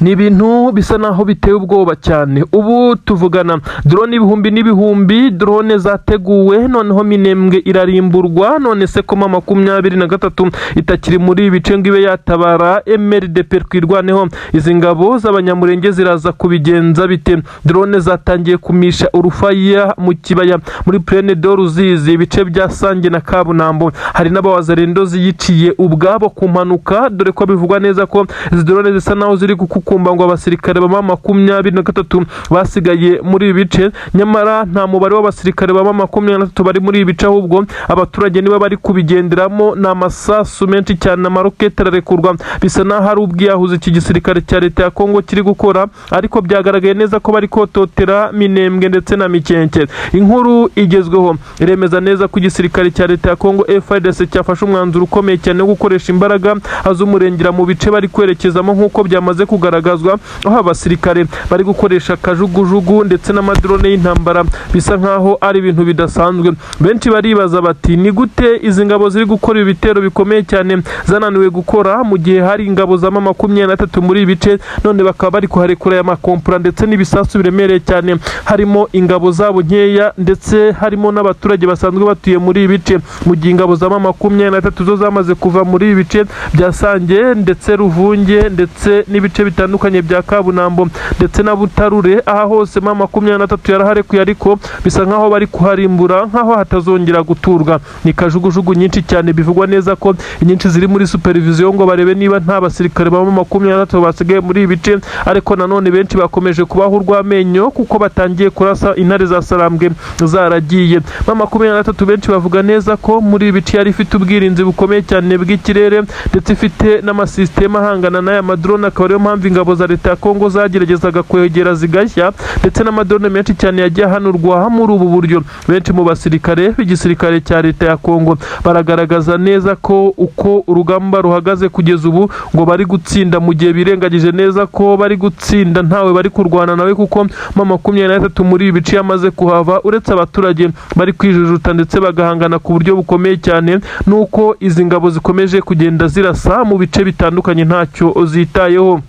Ni ibintu bisa naho biteye ubwoba cyane. Ubu tuvugana, drone ibihumbi n'ibihumbi, drone zateguwe, noneho Minembwe irarimburwa. None se ko M23 itakiri muri ibi bice ngo ibe yatabara MRDP Twirwaneho, izi ngabo z'Abanyamurenge ziraza kubigenza bite? Drone zatangiye kumisha urufaya mu kibaya muri Plaine de Ruzizi, ibice bya Sange na Kabunambo. Hari n'abawazarendo ziyiciye ubwabo ku mpanuka, dore ko bivugwa neza ko izi drone zisa naho ziri gukukumba ngo abasirikare ba M23 basigaye muri ibi bice. Nyamara nta mubare w'abasirikare ba M23 bari muri ibi bice, ahubwo abaturage nibo bari kubigenderamo. Ni amasasu menshi cyane, amaroketi ararekurwa, bisa naho ari ubwiyahuzi iki gisirikare cya leta ya Kongo kiri gukora, ariko byagaragaye neza ko bari kototera Minembwe ndetse na Mikenke. Inkuru igezweho iremeza neza ko igisirikare cya leta ya Kongo FARDC cyafashe umwanzuro ukomeye cyane wo gukoresha imbaraga z'umurengera mu bice bari kwerekezamo, nk'uko byamaze kugaragazwa, aho abasirikare bari gukoresha kajugujugu ndetse n'amadrone y'intambara. Bisa nkaho ari ibintu bidasanzwe. Benshi baribaza bati: "Ni gute izi ngabo ziri gukora ibi bitero bikomeye cyane zananiwe gukora mu gihe hari ingabo za M23 muri ibi bice, none bakaba bari kuharekura aya makompura ndetse n'ibisasu biremereye cyane, harimo ingabo zabo nkeya ndetse harimo n'abaturage basanzwe batuye muri ibi bice, mu gihe ingabo za M23 zo zamaze kuva muri ibi bice bya Sange ndetse Ruvunge ndetse n'ibice bitandukanye bya Kabunambo ndetse na Butarure? Aha hose M23 yaraharekuye, ariko bisa nkaho bari kuharimbura nkaho hatazongera guturwa. Ni kajugujugu nyinshi cyane, bivugwa neza ko inyinshi ziri muri supervision ngo barebe niba nta basirikare ba M23 basigaye muri ibi bice, ariko nanone benshi bakomeje kubaho urw'amenyo kuko batangiye kurasa intare za Sarambwe zaragiye. M23 benshi bavuga neza ko muri ibi bice yari ifite ubwirinzi bukomeye cyane bw'ikirere, ndetse ifite n'amasisiteme ahangana n'aya madrone, akaba ariyo mpamvu ingabo za leta ya Kongo zageragezaga kwegera zigashya, ndetse n'amadrone menshi cyane yagiye ahanurwa muri ubu buryo. Benshi mu basirikare b'igisirikare cya leta ya Kongo baragaragaza neza ko uko urugamba ruhagaze kugeza ubu ngo bari gutsinda, mu gihe birengagije neza ko bari gutsinda ntawe bari kurwana nawe, kuko M23 muri ibi bice yamaze kuhava, uretse abaturage bari kwijujuta ndetse bagahangana ku buryo bukomeye cyane, nuko izi ngabo zikomeje kugenda zirasa mu bice bitandukanye ntacyo zitayeho.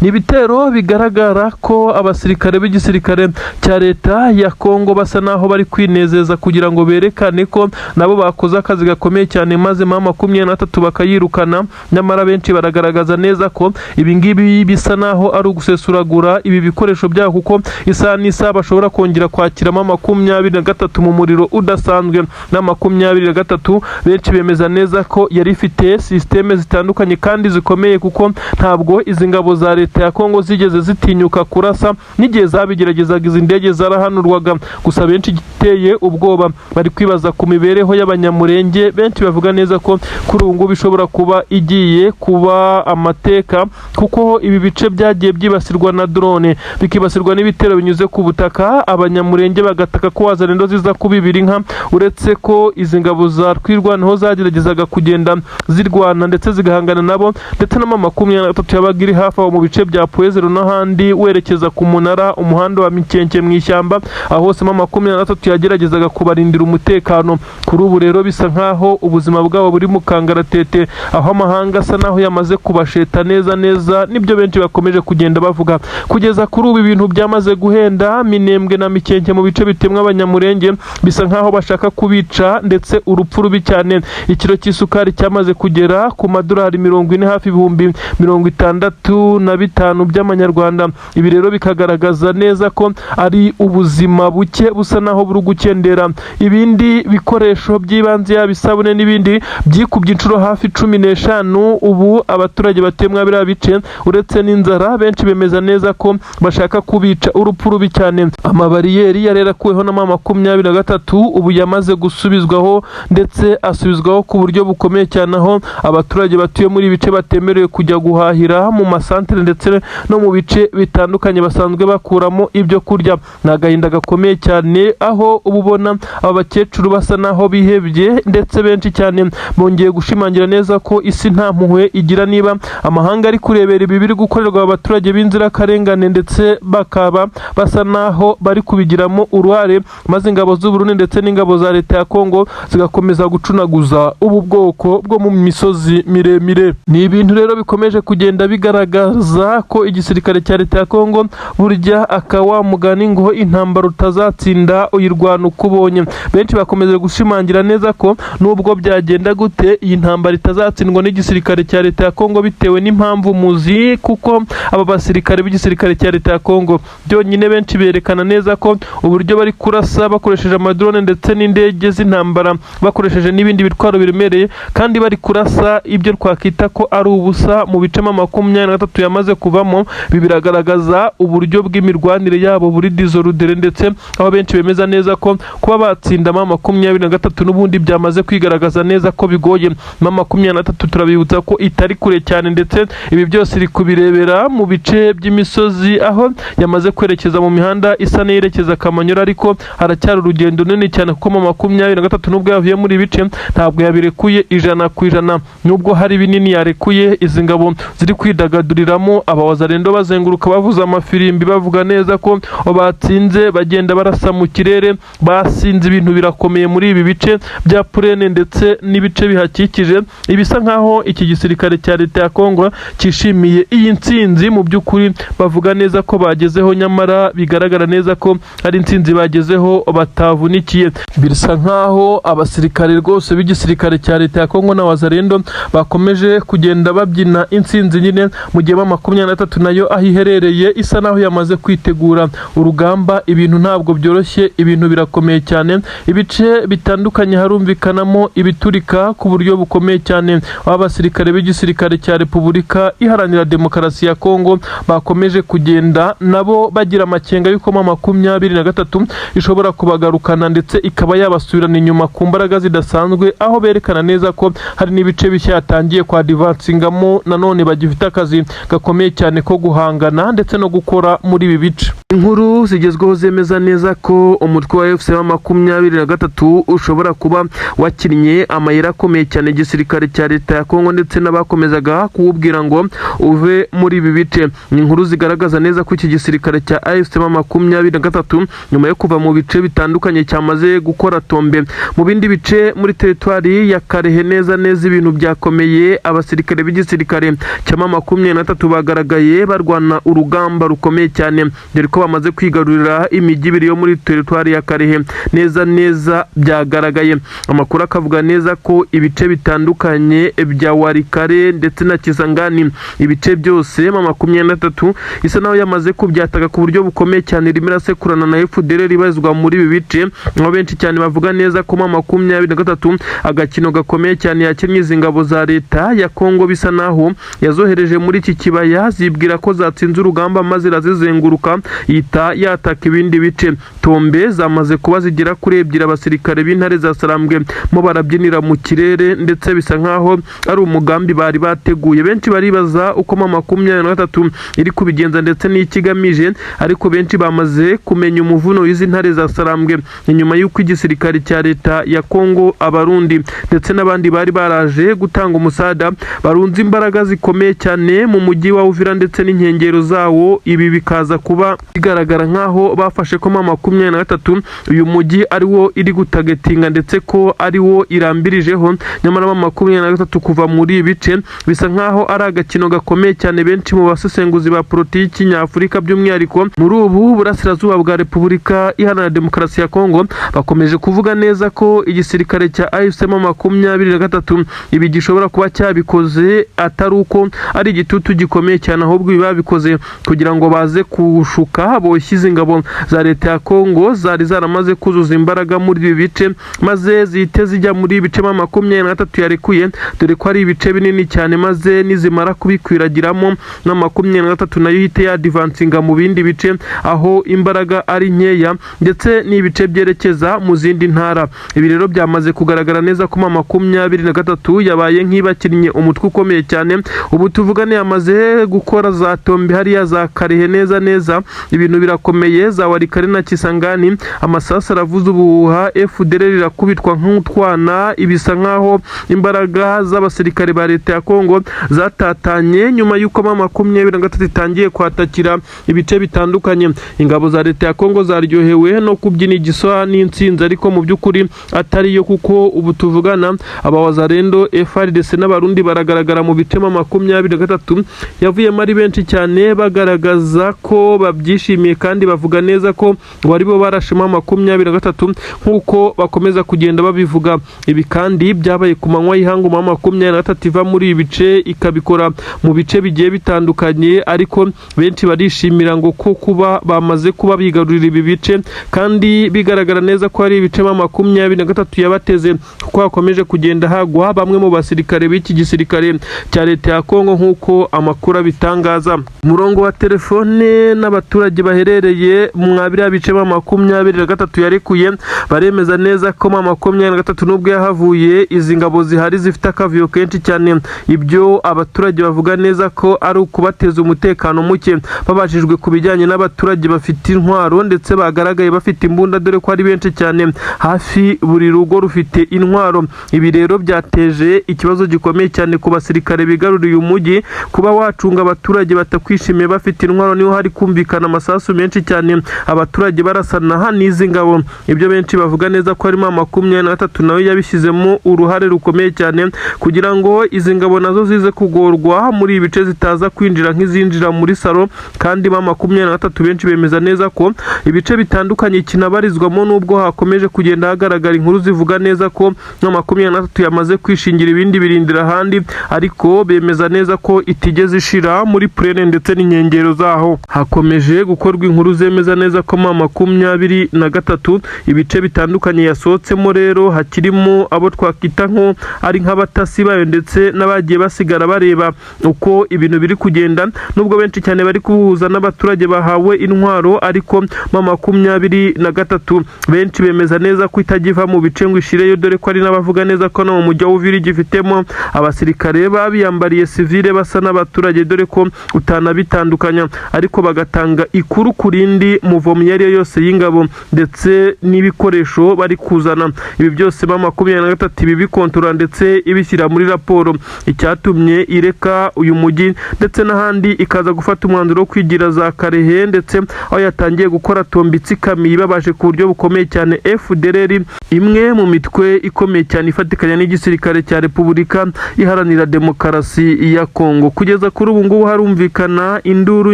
Ni ibitero bigaragara ko abasirikare b'igisirikare cya leta ya Kongo basa naho bari kwinezeza kugira ngo berekane ko nabo bakoze akazi gakomeye cyane, maze M23 bakayirukana. Nyamara benshi baragaragaza neza ko ibi ngibi bisa naho ari ugusesuragura ibi bikoresho byabo, kuko isaha n'isaha bashobora kongera kwakira M23 mu muriro udasanzwe. Na 23 benshi bemeza neza ko yari ifite sisiteme zitandukanye kandi zikomeye, kuko ntabwo izi ngabo za leta ya Kongo zigeze zitinyuka kurasa. N'igihe zabigeragezaga, izi ndege zarahanurwaga. Gusa benshi igiteye ubwoba, bari kwibaza ku mibereho y'Abanyamurenge. Benshi bavuga neza ko kuri ubu ngubu ishobora kuba igiye kuba amateka, kuko ibi bice byagiye byibasirwa na drone, bikibasirwa n'ibitero binyuze ku butaka, Abanyamurenge bagataka ko Wazalendo ziza kubibira inka, uretse ko izi ngabo za Twirwaneho zageragezaga kugenda zirwana ndetse zigahangana nabo, ndetse na M23 yabaga iri hafi aho mu bice bya Pwezero n'ahandi werekeza ku munara, umuhanda wa Mikenke mu ishyamba. Aho hose M23 yageragezaga kubarindira umutekano. Kuri ubu rero bisa nkaho ubuzima bwabo buri mu kangaratete, aho amahanga asa naho yamaze kubasheta neza neza. Nibyo benshi bakomeje kugenda bavuga. Kugeza kuri ubu ibintu byamaze guhenda Minembwe na Mikenke, mu bice bitemwa Abanyamurenge, bisa nkaho bashaka kubica ndetse urupfu rubi cyane. Ikiro cy'isukari cyamaze kugera ku madolari 40, hafi 65,000 by'amanyarwanda. Ibi rero bikagaragaza neza ko ari ubuzima buke busa naho buri gukendera. Ibindi bikoresho by'ibanze, yaba isabune n'ibindi, byikubye inshuro hafi 15. Ubu abaturage batuye muri biriya bice, uretse n'inzara, benshi bemeza neza ko bashaka kubica urupfu rubi cyane. Amabariyeri yari yarakuweho na M23 ubu yamaze gusubizwaho, ndetse asubizwaho ku buryo bukomeye cyane, aho abaturage batuye muri ibi bice batemerewe kujya guhahira mu masantere ndetse no mu bice bitandukanye basanzwe bakuramo ibyo kurya. Ni agahinda gakomeye cyane, aho uba ubona aba bakecuru basa naho bihebye, ndetse benshi cyane bongeye gushimangira neza ko isi nta mpuhwe igira, niba amahanga ari kurebera ibi biri gukorerwa abaturage b'inzirakarengane, ndetse bakaba basa naho bari kubigiramo uruhare, maze ingabo z'u Burundi ndetse n'ingabo za leta ya Kongo zigakomeza gucunaguza ubu bwoko bwo mu misozi miremire. Ni ibintu rero bikomeje kugenda bigaragaza Bigaragaza ko igisirikare cya leta ya Kongo burya akawa mugani ngo intambara utazatsinda uyirwana uko ubonye. Benshi bakomeje gushimangira neza ko nubwo byagenda gute iyi ntambara itazatsindwa n'igisirikare cya leta ya Kongo, bitewe n'impamvu muzi, kuko aba basirikare b'igisirikare cya leta ya Kongo byonyine benshi berekana neza ko uburyo bari kurasa bakoresheje amadrone ndetse n'indege z'intambara, bakoresheje n'ibindi bitwaro biremereye, kandi bari kurasa ibyo twakita ko ari ubusa mu bice 23 yamaze kuvamo. Ibi biragaragaza uburyo bw'imirwanire yabo buri désordre, ndetse aho benshi bemeza neza ko kuba batsinda M23 n'ubundi byamaze kwigaragaza neza ko bigoye. M23 turabibutsa ko itari kure cyane, ndetse ibi byose iri kubirebera mu bice by'imisozi, aho yamaze kwerekeza mu mihanda isa n'iyerekeza Kamanyola, ariko haracyari urugendo runini cyane, kuko M23 nubwo yavuye muri ibi bice ntabwo yabirekuye 100%, nubwo hari binini yarekuye. Izi ngabo ziri kwidagaduriramo, abawazarendo bazenguruka bavuza amafirimbi, bavuga neza ko batsinze, bagenda barasa mu kirere basinze. Ibintu birakomeye muri ibi bice bya Purene ndetse n'ibice bihakikije. Ibisa nkaho iki gisirikare cya leta ya Kongo cyishimiye iyi ntsinzi mu by'ukuri bavuga neza ko bagezeho, nyamara bigaragara neza ko ari intsinzi bagezeho batavunikiye. Bisa nkaho abasirikare rwose b'igisirikare cya leta ya Kongo na Wazarendo bakomeje kugenda babyina intsinzi nyine, mu gihe M23 nayo aho iherereye isa naho yamaze kwitegura urugamba. Ibintu ntabwo byoroshye, ibintu birakomeye cyane. Ibice bitandukanye harumvikanamo ibiturika ku buryo bukomeye cyane, aho abasirikare b'igisirikare cya Repubulika Iharanira Demokarasi ya Kongo bakomeje kugenda nabo bagira amakenga y'uko M23 ishobora kubagarukana ndetse ikaba yabasubirana inyuma ku mbaraga zidasanzwe, aho berekana neza ko hari n'ibice bishya yatangiye kwadivansingamo, nanone bagifite akazi gakomeye cyane ko guhangana ndetse no gukora muri ibi bice. Inkuru zigezweho zemeza neza ko umutwe wa AFC 23 ushobora kuba wakinnye amayeri akomeye cyane igisirikare cya leta ya Kongo ndetse n'abakomezaga kuwubwira ngo uve muri ibi bice. Ni inkuru zigaragaza neza ko iki gisirikare cya AFC 23 nyuma yo kuva mu bice bitandukanye cyamaze gukora tombe mu bindi bice muri teritwari ya Karehe. Neza neza ibintu byakomeye. Abasirikare b'igisirikare cya 23 bagaragaye barwana urugamba rukomeye cyane, dore ko bamaze kwigarurira imijyi ibiri yo muri teritwari ya Karehe. Neza neza byagaragaye, amakuru akavuga neza ko ibice bitandukanye bya Warikare ndetse na Kisangani, ibice byose M23 isa naho yamaze kubyataka ku buryo bukomeye cyane, irimo irasekurana na FDLR ibarizwa muri ibi bice, aho benshi cyane bavuga neza ko M23 agakino gakomeye cyane yakinnye izi ngabo za leta ya Kongo, bisa naho yazohereje muri iki kibaya zibwira ko zatsinze urugamba, maze irazizenguruka ihita yataka ibindi bice. Tombe zamaze kuba zigera kuri ebyiri, abasirikare b'intare za Sarambwe mo barabyinira mu kirere, ndetse bisa nkaho ari umugambi bari bateguye. Benshi baribaza uko M23 iri kubigenza ndetse n'ikigamije, ariko benshi bamaze kumenya umuvuno w'izi ntare za Sarambwe nyuma y'uko igisirikare cya leta ya Kongo, Abarundi ndetse n'abandi bari baraje gutanga umusada barunze imbaraga zikomeye cyane mu mujyi wa Uvira ndetse n'inkengero zawo. Ibi bikaza kuba bigaragara nkaho bafashe ko M23 uyu mujyi ari wo iri gutagetinga ndetse ko ari wo irambirijeho, nyamara M23 kuva muri ibi bice bisa nkaho ari agakino gakomeye cyane. Benshi mu basesenguzi ba politiki nyafurika, by'umwihariko muri ubu burasirazuba bwa Repubulika Iharanira Demokarasi ya Kongo, bakomeje kuvuga neza ko igisirikare cya AFC 23 ibi gishobora kuba cyabikoze atari uko ari igitutu gikomeye cyane, ahubwo ibi babikoze kugira ngo baze kushuka boshye ingabo za leta ya Kongo zari zaramaze kuzuza imbaraga muri ibi bice, maze zihite zijya muri ibi bice M23 yarekuye, dore ko ari ibice binini cyane, maze nizimara kubikwiragiramo na 23 nayo ihite yadivansinga mu bindi bice aho imbaraga ari nkeya, ndetse n'ibice byerekeza mu zindi ntara. Ibi rero byamaze kugaragara neza ko 23 yabaye nk'ibakinnye umutwe ukomeye cyane. Ubu tuvugane yamaze gukora za tombe hariya za Karehe neza neza. Ibintu birakomeye za Walikale na Kisangani, amasasu aravuza ubuhuha, FDLR irakubitwa nk'utwana. Ibisa nkaho imbaraga z'abasirikare ba leta ya Kongo zatatanye nyuma y'uko M23 itangiye kwatakira ibice bitandukanye. Ingabo za leta ya Kongo zaryohewe no kubyina igiswa n'intsinzi, ariko mu by'ukuri atari yo, kuko ubu tuvugana abawazalendo, FARDC n'Abarundi baragaragara mu bice M23 yavuyemo ari benshi cyane, bagaragaza ko babyishimiye kandi bavuga neza ko ngo aribo barashe M23 nk'uko bakomeza kugenda babivuga. Ibi kandi byabaye ku manywa y'ihangu, M23 iva muri ibi bice ikabikora mu bice bigiye bitandukanye, ariko benshi barishimira ngo ko kuba bamaze kuba bigarurira ibi bice, kandi bigaragara neza ko ari ibice M23 yabateze, kuko hakomeje kugenda hagwa bamwe mu basirikare b'iki gisirikare cya leta ya Kongo nk'uko amakuru abitangaza. Umurongo wa telefone n'abaturage baherereye mwa biriya bice M23 yarekuye baremeza neza ko M23 nubwo yahavuye, izi ngabo zihari zifite akavuyo kenshi cyane. Ibyo abaturage bavuga neza ko ari ukubateza umutekano muke. Babajijwe ku bijyanye n'abaturage bafite intwaro ndetse bagaragaye bafite imbunda, dore ko ari benshi cyane, hafi buri rugo rufite intwaro. Ibi rero byateje ikibazo gikomeye cyane ku basirikare bigaruriye umujyi. Kuba wacunga abaturage batakwishimiye bafite intwaro, niho hari kumvikana amasasu menshi cyane, abaturage barasana n'izi ngabo. Ibyo benshi bavuga neza ko harimo M23 nawe yabishyizemo uruhare rukomeye cyane kugira ngo izi ngabo nazo zize kugorwa muri ibi bice, zitaza kwinjira nk'izinjira muri salo. Kandi M23 benshi bemeza neza ko ibice bitandukanye kinabarizwamo, nubwo hakomeje kugenda hagaragara inkuru zivuga neza ko M23 yamaze kwishingira ibindi birindira ahandi, ariko bemeza neza ko itigeze ishira muri plaine ndetse n'inkengero zaho. Hakomeje gukorwa inkuru zemeza neza ko M23 ibice bitandukanye yasohotsemo rero hakirimo abo twakwita nko ari nk'abatasi bayo ndetse n'abagiye basigara bareba uko ibintu biri kugenda. Nubwo benshi cyane bari kubuhuza n'abaturage bahawe intwaro, ariko M23 benshi bemeza neza ko itagiva mu bice ngo ishireyo, dore ko ari n'abavuga neza ko no mu mujyi wa Uvira gifitemo abasirikare babiyambariye sivile basa n'abaturage, dore ko utanabitandukanya, ariko bagatanga ikuru ku rindi muvomo iyo ari yo yose y'ingabo ndetse n'ibikoresho bari kuzana. Ibi byose M23 ibi bikontorora ndetse ibishyira muri raporo. Icyatumye ireka uyu mujyi ndetse n'ahandi ikaza gufata umwanzuro wo kwigira za Kalehe, ndetse aho yatangiye gukora tombe itsikamiye ibabaje ku buryo bukomeye cyane FDLR, imwe mu mitwe ikomeye cyane ifatikanya n'igisirikare cya Repubulika Iharanira Demokarasi ya Kongo. Kugeza kuri ubu ngubu harumvikana induru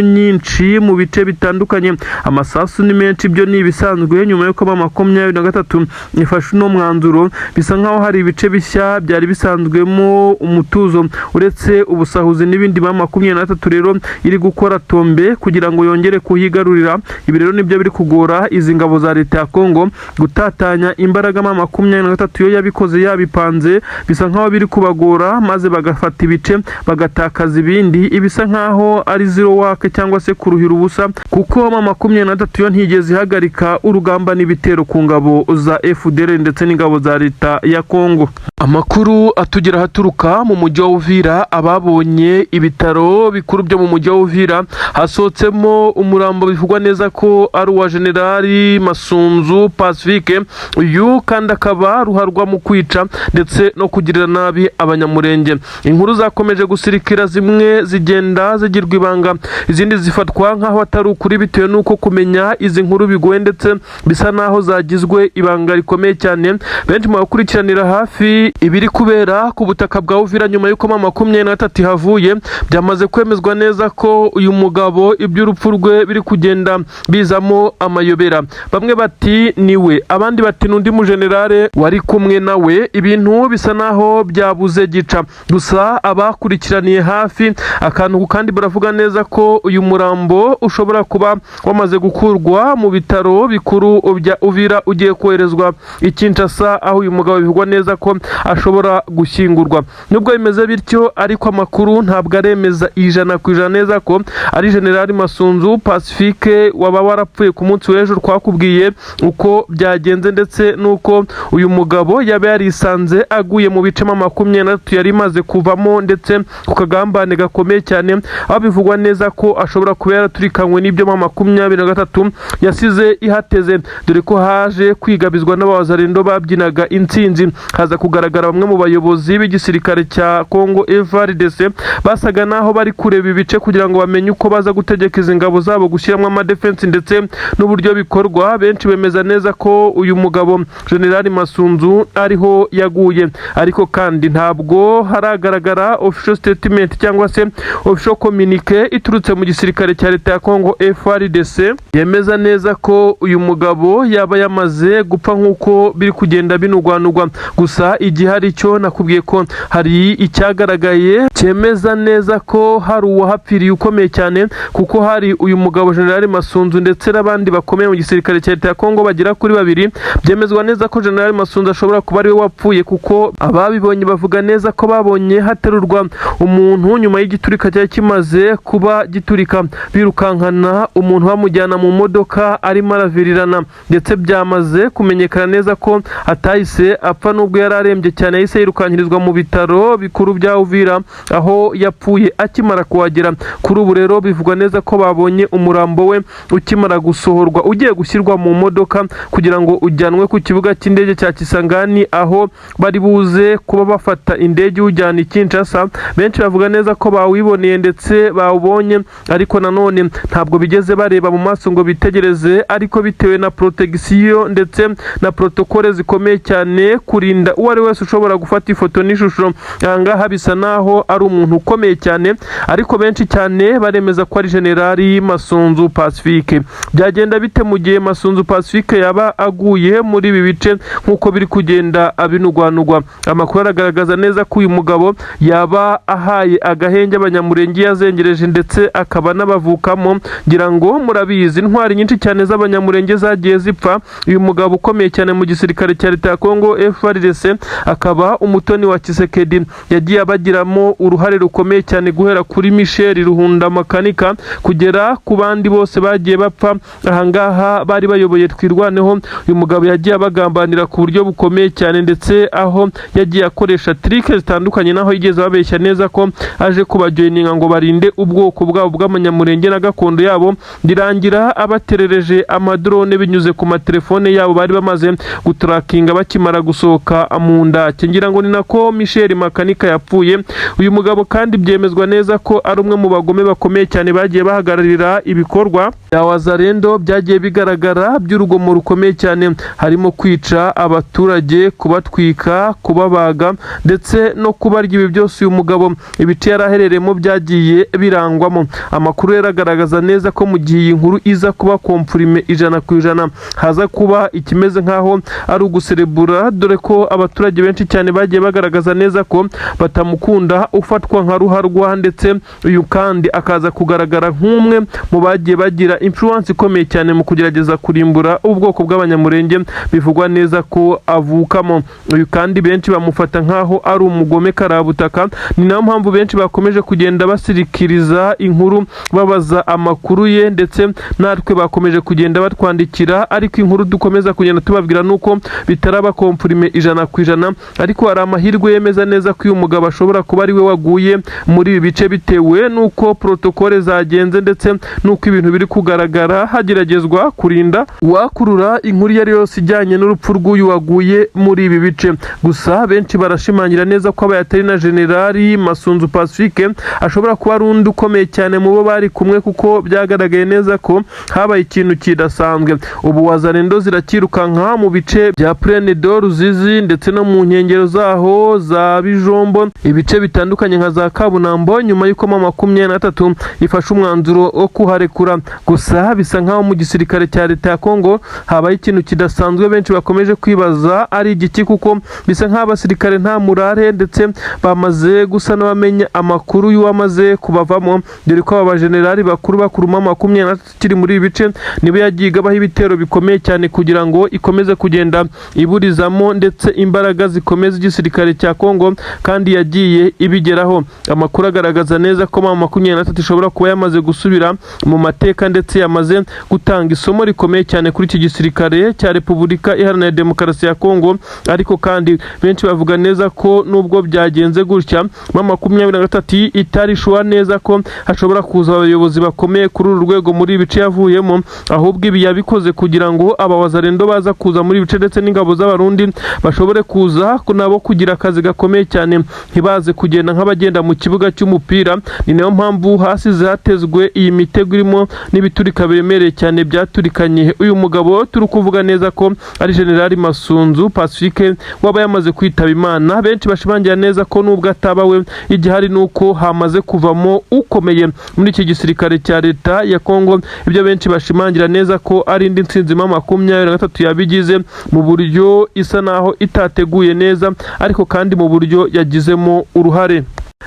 nyinshi mu bice bitandukanye, amasasu ni menshi, ibyo ni ibisanzwe. Nyuma y'uko M23 ifashe uno mwanzuro, bisa nkaho hari ibice bishya byari bisanzwemo umutuzo uretse ubusahuzi n'ibindi, M23 rero iri gukora tombe kugira ngo yongere kuhigarurira. Ibi rero nibyo biri kugora izi ngabo za leta ya Kongo gutatanya imbaraga. M23 yo yabikoze yabipanze, bisa nkaho biri kubagora maze bagafata ibice bagatakaza ibindi. Ibisa nkaho ari zero work cyangwa se kuruhira ubusa, kuko M23 yo ntigeze ihagarika urugamba n'ibitero ku ngabo za FDLR ndetse n'ingabo za leta ya Kongo. Amakuru atugera haturuka mu mujyi wa Uvira, ababonye ibitaro bikuru byo mu mujyi wa Uvira hasohotsemo umurambo bivugwa neza ko ari uwa Generali Masunzu Pacifique. Uyu kandi akaba ruharwa mu kwica ndetse no kugirira nabi Abanyamurenge. Inkuru zakomeje gusirikira, zimwe zigenda zigirwa ibanga, izindi zifatwa nk'aho atari ukuri bitewe n'uko kumenya izi nkuru bigoye ndetse bisa n'aho zagizwe ibanga rikomeye cyane. Benshi mu bakurikiranira hafi ibiri kubera ku butaka bwa Uvira nyuma y'uko M23 ihavuye, byamaze kwemezwa neza ko uyu mugabo iby'urupfu rwe biri kugenda bizamo amayobera. Bamwe bati niwe, abandi bati n'undi mujenerale wari kumwe nawe. Ibintu bisa naho byabuze gica. Gusa abakurikiraniye hafi akantu kandi baravuga neza ko uyu murambo ushobora kuba wamaze gukurwa mu bitaro bikuru bya Uvira ugiye koherezwa i Kinshasa, aho uyu mugabo bivugwa neza ko ashobora gushyingurwa. Nubwo bimeze bityo ariko, amakuru ntabwo aremeza 100% neza ko ari General Masunzu Pacifique waba warapfuye ku munsi w'ejo. Twakubwiye uko byagenze ndetse n'uko uyu mugabo yaba yarisanze aguye mu bice 23 yari imaze kuvamo, ndetse ku kagambane gakomeye cyane, aho bivugwa neza ko ashobora kuba yaraturikanywe n'ibyo 23 yasize ihateze, dore ko haje kwigabizwa n'abawazarendo babyinaga intsinzi. Haza kugaragara bamwe mu bayobozi b'igisirikare cya Congo FARDC basaga naho bari kureba ibice kugira ngo bamenye uko baza gutegeka izi ngabo zabo gushyiramo amadefense ndetse n'uburyo bikorwa. Benshi bemeza neza ko uyu mugabo General Masunzu ariho yaguye, ariko kandi ntabwo haragaragara official statement cyangwa se official communique iturutse mu gisirikare cya leta ya Congo FARDC yemeza neza ko uyu mugabo yaba yamaze gupfa nk'uko biri kugenda binugwanugwa. Gusa igihari cyo nakubwiye ko hari icyagaragaye cyemeza neza ko hari uwahapfiriye ukomeye cyane, kuko hari uyu mugabo General Masunzu ndetse n'abandi bakomeye mu gisirikare cya leta ya Congo bagera kuri babiri. Byemezwa neza ko General Masunzu ashobora kuba ariwe wapfuye, kuko ababibonye bavuga neza ko babonye haterurwa umuntu nyuma y'igiturika cyari kimaze kuba giturika, birukankana umuntu bamujyana mu modoka arimo aravirirana, ndetse byamaze kumenyekana neza ko atahise apfa nubwo yari arembye cyane. Yahise yirukankirizwa mu bitaro bikuru bya Uvira, aho yapfuye akimara kuhagera. Kuri ubu rero bivugwa neza ko babonye umurambo we ukimara gusohorwa, ugiye gushyirwa mu modoka kugira ngo ujyanwe ku kibuga cy'indege cya Kisangani, aho bari buze kuba bafata indege iwujyana i Kinshasa. Benshi bavuga neza ko bawiboneye ndetse bawubonye, ariko nanone ntabwo bigeze bareba mu maso ngo bitegereze, ariko bitewe na protection ndetse na protocole zikomeye cyane kurinda uwo ari wese ushobora gufata ifoto n'ishusho. Aha ngaha bisa naho ari umuntu ukomeye cyane, ariko benshi cyane baremeza ko ari General Masunzu Pacifique. Byagenda bite mu gihe Masunzu Pacifique yaba aguye muri ibi bice nk'uko biri kugenda abinugwanugwa? Amakuru aragaragaza neza ko uyu mugabo yaba ahaye agahenge Abanyamurenge yazengereje, ndetse akaba n'abavukamo. Ngira ngo murabizi, intwari nyinshi cyane z'Abanyamurenge zagiye zipfa. Uyu mugabo ukomeye cyane mu gisirikare cya leta ya Congo FARDC, akaba umutoni wa Tshisekedi, yagiye abagiramo uruhare rukomeye cyane, guhera kuri Michel Ruhunda Makanika kugera ku bandi bose bagiye bapfa ahangaha bari bayoboye Twirwaneho. Uyu mugabo yagiye abagambanira ku buryo bukomeye cyane, ndetse aho yagiye akoresha trick zitandukanye, naho yigeze ababeshya neza ko aje kubajoininga ngo barinde ubwoko bwabo bw'Abanyamurenge na gakondo yabo, birangira abaterereje amadrone binyuze ku matelefone yabo bari bamaze gutrackinga bakimara gusohoka mu ndake. Ngira ngo ni nako Michel Makanika yapfuye. Uyu mugabo kandi byemezwa neza ko ari umwe mu bagome bakomeye cyane bagiye bahagararira ibikorwa bya Wazalendo byagiye bigaragara by'urugomo rukomeye cyane, harimo kwica abaturage, kubatwika, kubabaga ndetse no kubarya. Ibi byose uyu mugabo ibice yari aherereyemo byagiye birangwamo. Amakuru yaragaragaza neza ko mu gihe iyi nkuru iza kuba confirmé 100%, haza kuba ikimeze nk'aho ari uguserebura, dore ko abaturage benshi cyane bagiye bagaragaza neza ko batamukunda, ufatwa nka ruharwa, ndetse uyu kandi akaza kugaragara nk'umwe mu bagiye bagira influence ikomeye cyane mu kugerageza kurimbura ubwoko bw'Abanyamurenge bivugwa neza ko avukamo. Uyu kandi benshi bamufata nk'aho ari umugome karabutaka. Ni nayo mpamvu benshi bakomeje kugenda basirikiriza inkuru babaza amakuru ye, ndetse natwe bakomeje kugenda batwandikira, ariko inkuru dukomeza kugenda tubabwira nuko bitaraba confirmé 100%, ariko hari amahirwe yemeza neza ko uyu mugabo ashobora kuba ari we waguye muri ibi bice, bitewe n'uko protocole zagenze ndetse n'uko ibintu biri kugaragara hageragezwa kurinda uwakurura inkuru iyo ari yose ijyanye n'urupfu rw'uyu waguye muri ibi bice. Gusa benshi barashimangira neza ko abaye atari na General Masunzu Pacifique, ashobora kuba ari undi ukomeye cyane mu bo bari kumwe, kuko byagaragaye neza ko habaye ikintu kidasanzwe. Ubu Wazalendo zirakirukanka mu bice bya Plaine de Ruzizi ndetse no mu nkengero zaho za Bijombo, ibice bitandukanye nka za Kabunambo, nyuma y'uko 23 ifashe umwanzuro wo kuharekura. Gusa bisa nkaho mu gisirikare cya leta ya Kongo habaye ikintu kidasanzwe, benshi bakomeje kwibaza ari igiki, kuko bisa nk'aho abasirikare nta murare, ndetse bamaze gusa n'abamenya amakuru y'uwamaze kubavamo, dore ko aba bajenerali bakuru bakuruma 23 kiri muri ibi bice nibo yagiye igabaho ibitero bikomeye cyane kugira ngo ikomeze kugenda iburizamo ndetse imbaraga. imbaraga zikomeye z'igisirikare cya Kongo kandi yagiye ibigeraho. Amakuru agaragaza neza ko M23 ishobora kuba yamaze gusubira mu mateka ndetse yamaze gutanga isomo rikomeye cyane kuri iki gisirikare cya Repubulika Iharanira Demokarasi ya Kongo. Ariko kandi benshi bavuga neza ko nubwo byagenze gutya, M23 itarishuwa neza ko hashobora kuza abayobozi bakomeye kuri uru rwego muri ibi bice yavuyemo, ahubwo ibi yabikoze kugira ngo abawazalendo baza kuza muri ibi bice ndetse n'ingabo z'Abarundi bashobore kuza nabo kugira akazi gakomeye cyane, ntibaze kugenda nk'abagenda mu kibuga cy'umupira. Ni nayo mpamvu hasize hatezwe iyi mitego irimo n'ibiturika biremereye cyane byaturikanye uyu mugabo turi kuvuga neza ko ari General Masunzu Pacifique waba yamaze kwitaba Imana. Benshi bashimangira neza ko nubwo ataba we, igihari ni uko hamaze kuvamo ukomeye muri iki gisirikare cya leta ya Kongo. Ibyo benshi bashimangira neza ko ari indi ntsinzi M23 yabigize mu buryo isa naho itateguye neza, ariko kandi mu buryo yagizemo uruhare.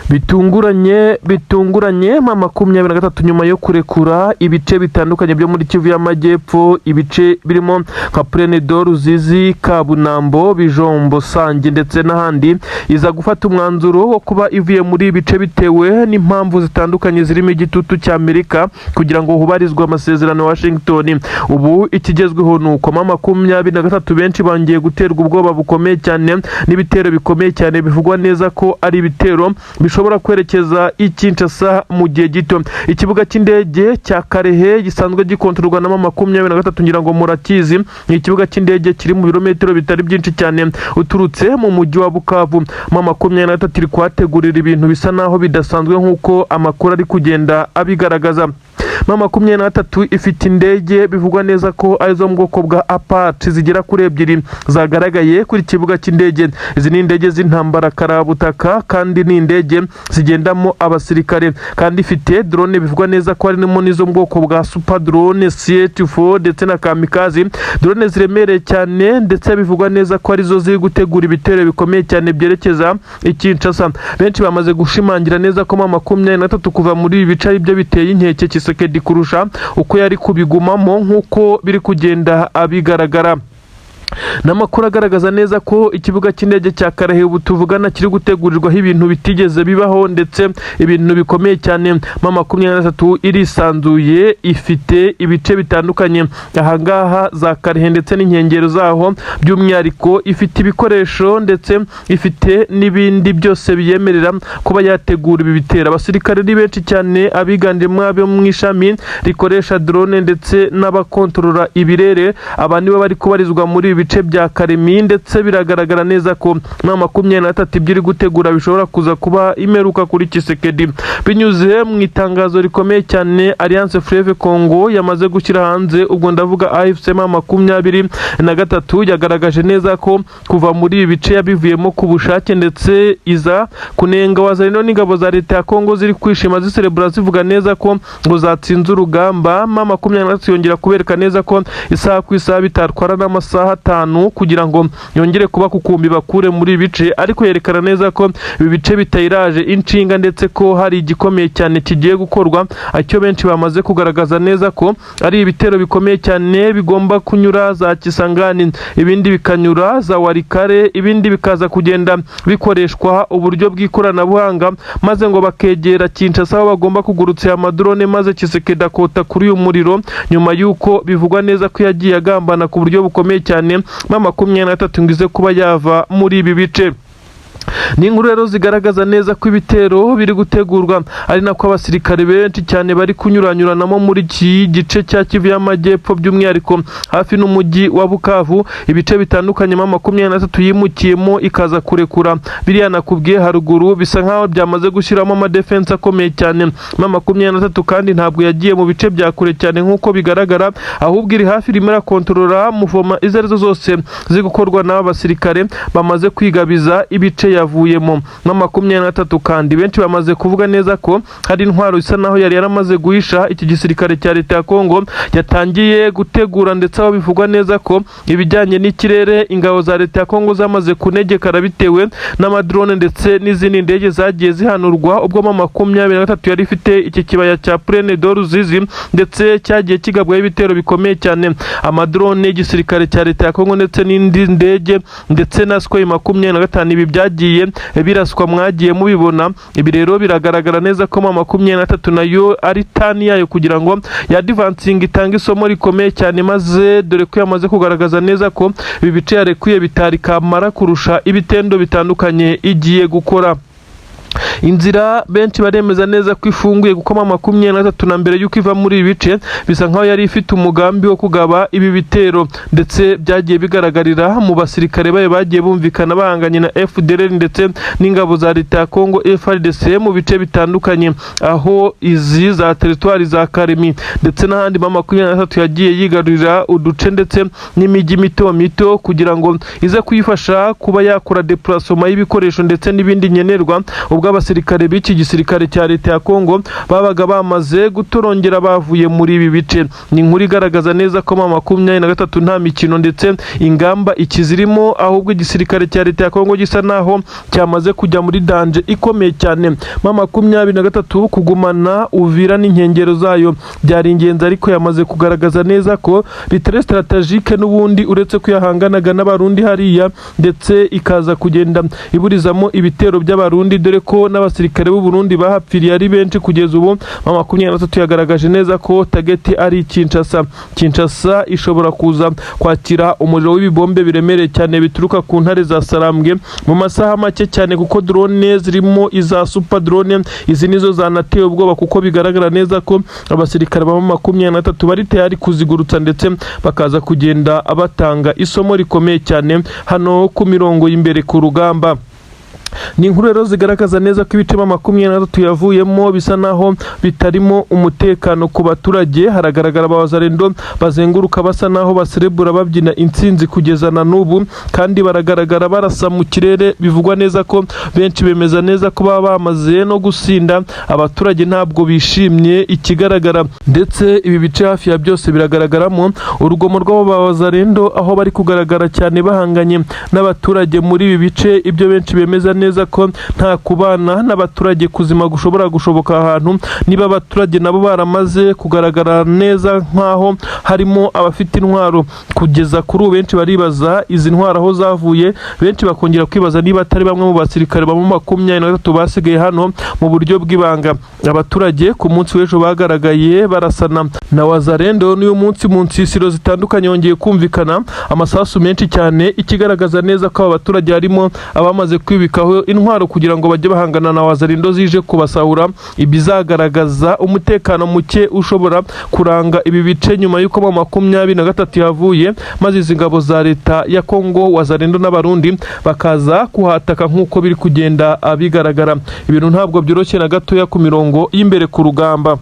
Bitunguranye, bitunguranye, M23 nyuma yo kurekura ibice bitandukanye byo muri Kivu y'Amajyepfo, ibice birimo nka Plaine de Ruzizi, Kabunambo, Bijombo, Sange ndetse n'ahandi, iza gufata umwanzuro wo kuba ivuye muri ibi bice bitewe n'impamvu zitandukanye zirimo igitutu cya Amerika kugira ngo hubarizwe amasezerano ya Washington. Ubu ikigezweho ni uko M23 benshi bongeye guterwa ubwoba bukomeye cyane n'ibitero bikomeye cyane bivugwa neza ko ari ibitero bishobora kwerekeza i Kinshasa mu gihe gito. Ikibuga cy'indege cya Kalehe gisanzwe gikontororwa na M23, ngira ngo murakizi, ni ikibuga cy'indege kiri mu birometero bitari byinshi cyane uturutse mu mujyi wa Bukavu. M23 iri kuhategurira ibintu bisa naho bidasanzwe nk'uko amakuru ari kugenda abigaragaza. M23 ifite indege bivugwa neza ko ari zo mu bwoko bwa Apache zigera kuri ebyiri zagaragaye kuri kibuga cy'indege. Izi ni indege z'intambara karabutaka kandi ni indege zigendamo abasirikare, kandi ifite drone bivugwa neza ko harimo n'izo mu bwoko bwa super drone CH4 ndetse na kamikaze drone ziremereye cyane, ndetse bivugwa neza ko arizo ziri gutegura ibitero bikomeye cyane byerekeza i Kinshasa. Benshi bamaze gushimangira neza ko M23 kuva muri ibi bice ari byo biteye inkeke Tshisekedi kurusha uko yari kubigumamo, nk'uko biri kugenda abigaragara. N'amakuru agaragaza neza ko ikibuga cy'indege cya Kalehe ubu tuvugana kiri gutegurirwaho ibintu bitigeze bibaho ndetse ibintu bikomeye cyane. M23 irisanzuye, ifite ibice bitandukanye ahangaha za Kalehe ndetse n'inkengero zaho, by'umwihariko ifite ibikoresho ndetse ifite n'ibindi byose biyemerera kuba yategura ibi bitero. Abasirikare ni benshi cyane, abiganjemo abo mu ishami rikoresha drone ndetse n'abakontorora ibirere. Aba nibo bari kubarizwa muri ibi bice bya Kalemie, ndetse biragaragara neza ko M23 ibyo iri gutegura bishobora kuza kuba imeruka kuri Tshisekedi. Binyuze mu itangazo rikomeye cyane Alliance Fleuve Congo yamaze gushyira hanze, ubwo ndavuga AFC M23, yagaragaje neza ko kuva muri ibi bice yabivuyemo ku bushake, ndetse iza kunenga Wazalendo n'ingabo za leta ya Congo ziri kwishima ziserebura zivuga neza ko ngo zatsinze urugamba. M23 yongera kubereka neza ko isaha ku isaha bitatwara n'amasaha 5 kugira ngo yongere kuba kukumbi bakure muri ibi bice, ariko yerekana neza ko ibi bice bitayiraje inshinga ndetse ko hari igikomeye cyane kigiye gukorwa, icyo benshi bamaze kugaragaza neza ko ari ibitero bikomeye cyane bigomba kunyura za Kisangani, ibindi bikanyura za Walikale, ibindi bikaza kugenda bikoreshwa uburyo bw'ikoranabuhanga, maze ngo bakegera Kinshasa aho bagomba kugurutsa aya madrone, maze Tshisekedi akota kuri uyu muriro nyuma y'uko bivugwa neza ko yagiye agambana ku buryo bukomeye cyane M23 ngo ize kuba yava muri ibi bice. Ni inkuru rero zigaragaza neza ko ibitero biri gutegurwa, ari nako abasirikare benshi cyane bari kunyuranyuranamo muri iki gice cya Kivu y'Amajyepfo, by'umwihariko hafi n'umujyi wa Bukavu, ibice bitandukanye M23 yimukiyemo ikaza kurekura. Biriya nakubwiye haruguru bisa nkaho byamaze gushyiramo amadefense akomeye cyane. M23 kandi ntabwo yagiye mu bice bya kure cyane nk'uko bigaragara, ahubwo iri hafi, irimo irakontorora mouvement izo arizo zose ziri gukorwa n'aba basirikare bamaze kwigabiza ibice yavuyemo. yavuyemo M23. Kandi benshi bamaze kuvuga neza ko hari intwaro isa naho yari yaramaze guhisha iki gisirikare cya leta ya Kongo yatangiye gutegura, ndetse aho bivugwa neza ko ibijyanye n'ikirere ingabo za leta ya Kongo zamaze kunegekara bitewe n'amadrone ndetse n'izindi ndege zagiye zihanurwa ubwo M23 yari ifite iki kibaya cya Plaine de Ruzizi, ndetse cyagiye kigabwaho ibitero bikomeye cyane. Amadrone y'igisirikare cya leta ya Kongo ndetse n'indi ndege ndetse na Sukhoi 25, ibi byagiye biraswa, mwagiye mubibona. Ibi rero biragaragara neza ko M23 nayo ari turn yayo kugira ngo ya advancing, itange isomo rikomeye cyane, maze dore ko yamaze kugaragaza neza ko ibi bice yarekuye bitari kamara kurusha ibitendo bitandukanye igiye gukora. Inzira benshi baremeza neza ko ifunguye, kuko M23 na mbere y'uko iva muri ibi bice bisa nkaho yari ifite umugambi wo kugaba ibi bitero, ndetse byagiye bigaragarira mu basirikare bayo bagiye bumvikana bahanganye na FDLR ndetse n'ingabo za leta ya Congo FARDC mu bice bitandukanye, aho izi za teritwari za Karemi ndetse n'ahandi M23 yagiye yigarurira uduce ndetse n'imijyi mito mito kugira ngo ize kuyifasha kuba yakora déplacement y'ibikoresho ndetse n'ibindi nkenerwa, ubwo abasirikare b'iki gisirikare cya leta ya Kongo babaga bamaze gutorongera bavuye muri ibi bice. Ni inkuru igaragaza neza ko M23 nta mikino ndetse ingamba ikizirimo, ahubwo igisirikare cya leta ya Kongo gisa naho cyamaze kujya muri danger ikomeye cyane. M23 kugumana Uvira n'inkengero zayo byari ingenzi, ariko yamaze kugaragaza neza ko bitari stratégique n'ubundi, uretse ko yahanganaga n'Abarundi hariya ndetse ikaza kugenda iburizamo ibitero by'Abarundi, dore ko n'abasirikare b'u Burundi bahapfiriye ari benshi. Kugeza ubu M23 yagaragaje neza ko target ari Kinshasa. Kinshasa ishobora kuza kwakira umuriro w'ibibombe biremereye cyane bituruka ku ntare za Sarambwe mu masaha make cyane, kuko drone zirimo iza super drone, izi nizo zanateye ubwoba, kuko bigaragara neza ko abasirikare ba M23 bari tayari kuzigurutsa ndetse bakaza kugenda batanga isomo rikomeye cyane hano ku mirongo y'imbere ku rugamba. Ni inkuru rero zigaragaza neza ko ibice M23 yavuyemo bisa naho bitarimo umutekano ku baturage. Haragaragara abawazarendo bazenguruka basa naho baserebura, babyina intsinzi kugeza na n'ubu, kandi baragaragara barasa mu kirere. Bivugwa neza ko benshi bemeza neza ko baba bamaze no gusinda. Abaturage ntabwo bishimye ikigaragara, ndetse ibi bice hafi ya byose biragaragaramo urugomo rw'abawazarendo, aho bari kugaragara cyane bahanganye n'abaturage muri ibi bice. Ibyo benshi bemeza neza ko nta kubana n'abaturage kuzima gushobora gushoboka ahantu niba abaturage nabo baramaze kugaragara neza nk'aho harimo abafite intwaro. Kugeza kuri ubu benshi baribaza izi ntwaro aho zavuye, benshi bakongera kwibaza niba atari bamwe mu basirikare ba M23 basigaye hano mu buryo bw'ibanga. Abaturage ku munsi w'ejo bagaragaye barasana na wazarendo, n'uyu munsi mu nsisiro zitandukanye hongeye kumvikana amasasu menshi cyane, ikigaragaza neza ko aba baturage harimo abamaze kwibikaho intwaro kugira ngo bajye bahangana na wazarendo zije kubasahura. Ibizagaragaza umutekano muke ushobora kuranga ibi bice nyuma y'uko M23 yavuye, maze izi ngabo za leta ya Kongo, wazarendo n'Abarundi bakaza kuhataka nk'uko biri kugenda bigaragara. Ibintu ntabwo byoroshye na gatoya ku mirongo y'imbere ku rugamba.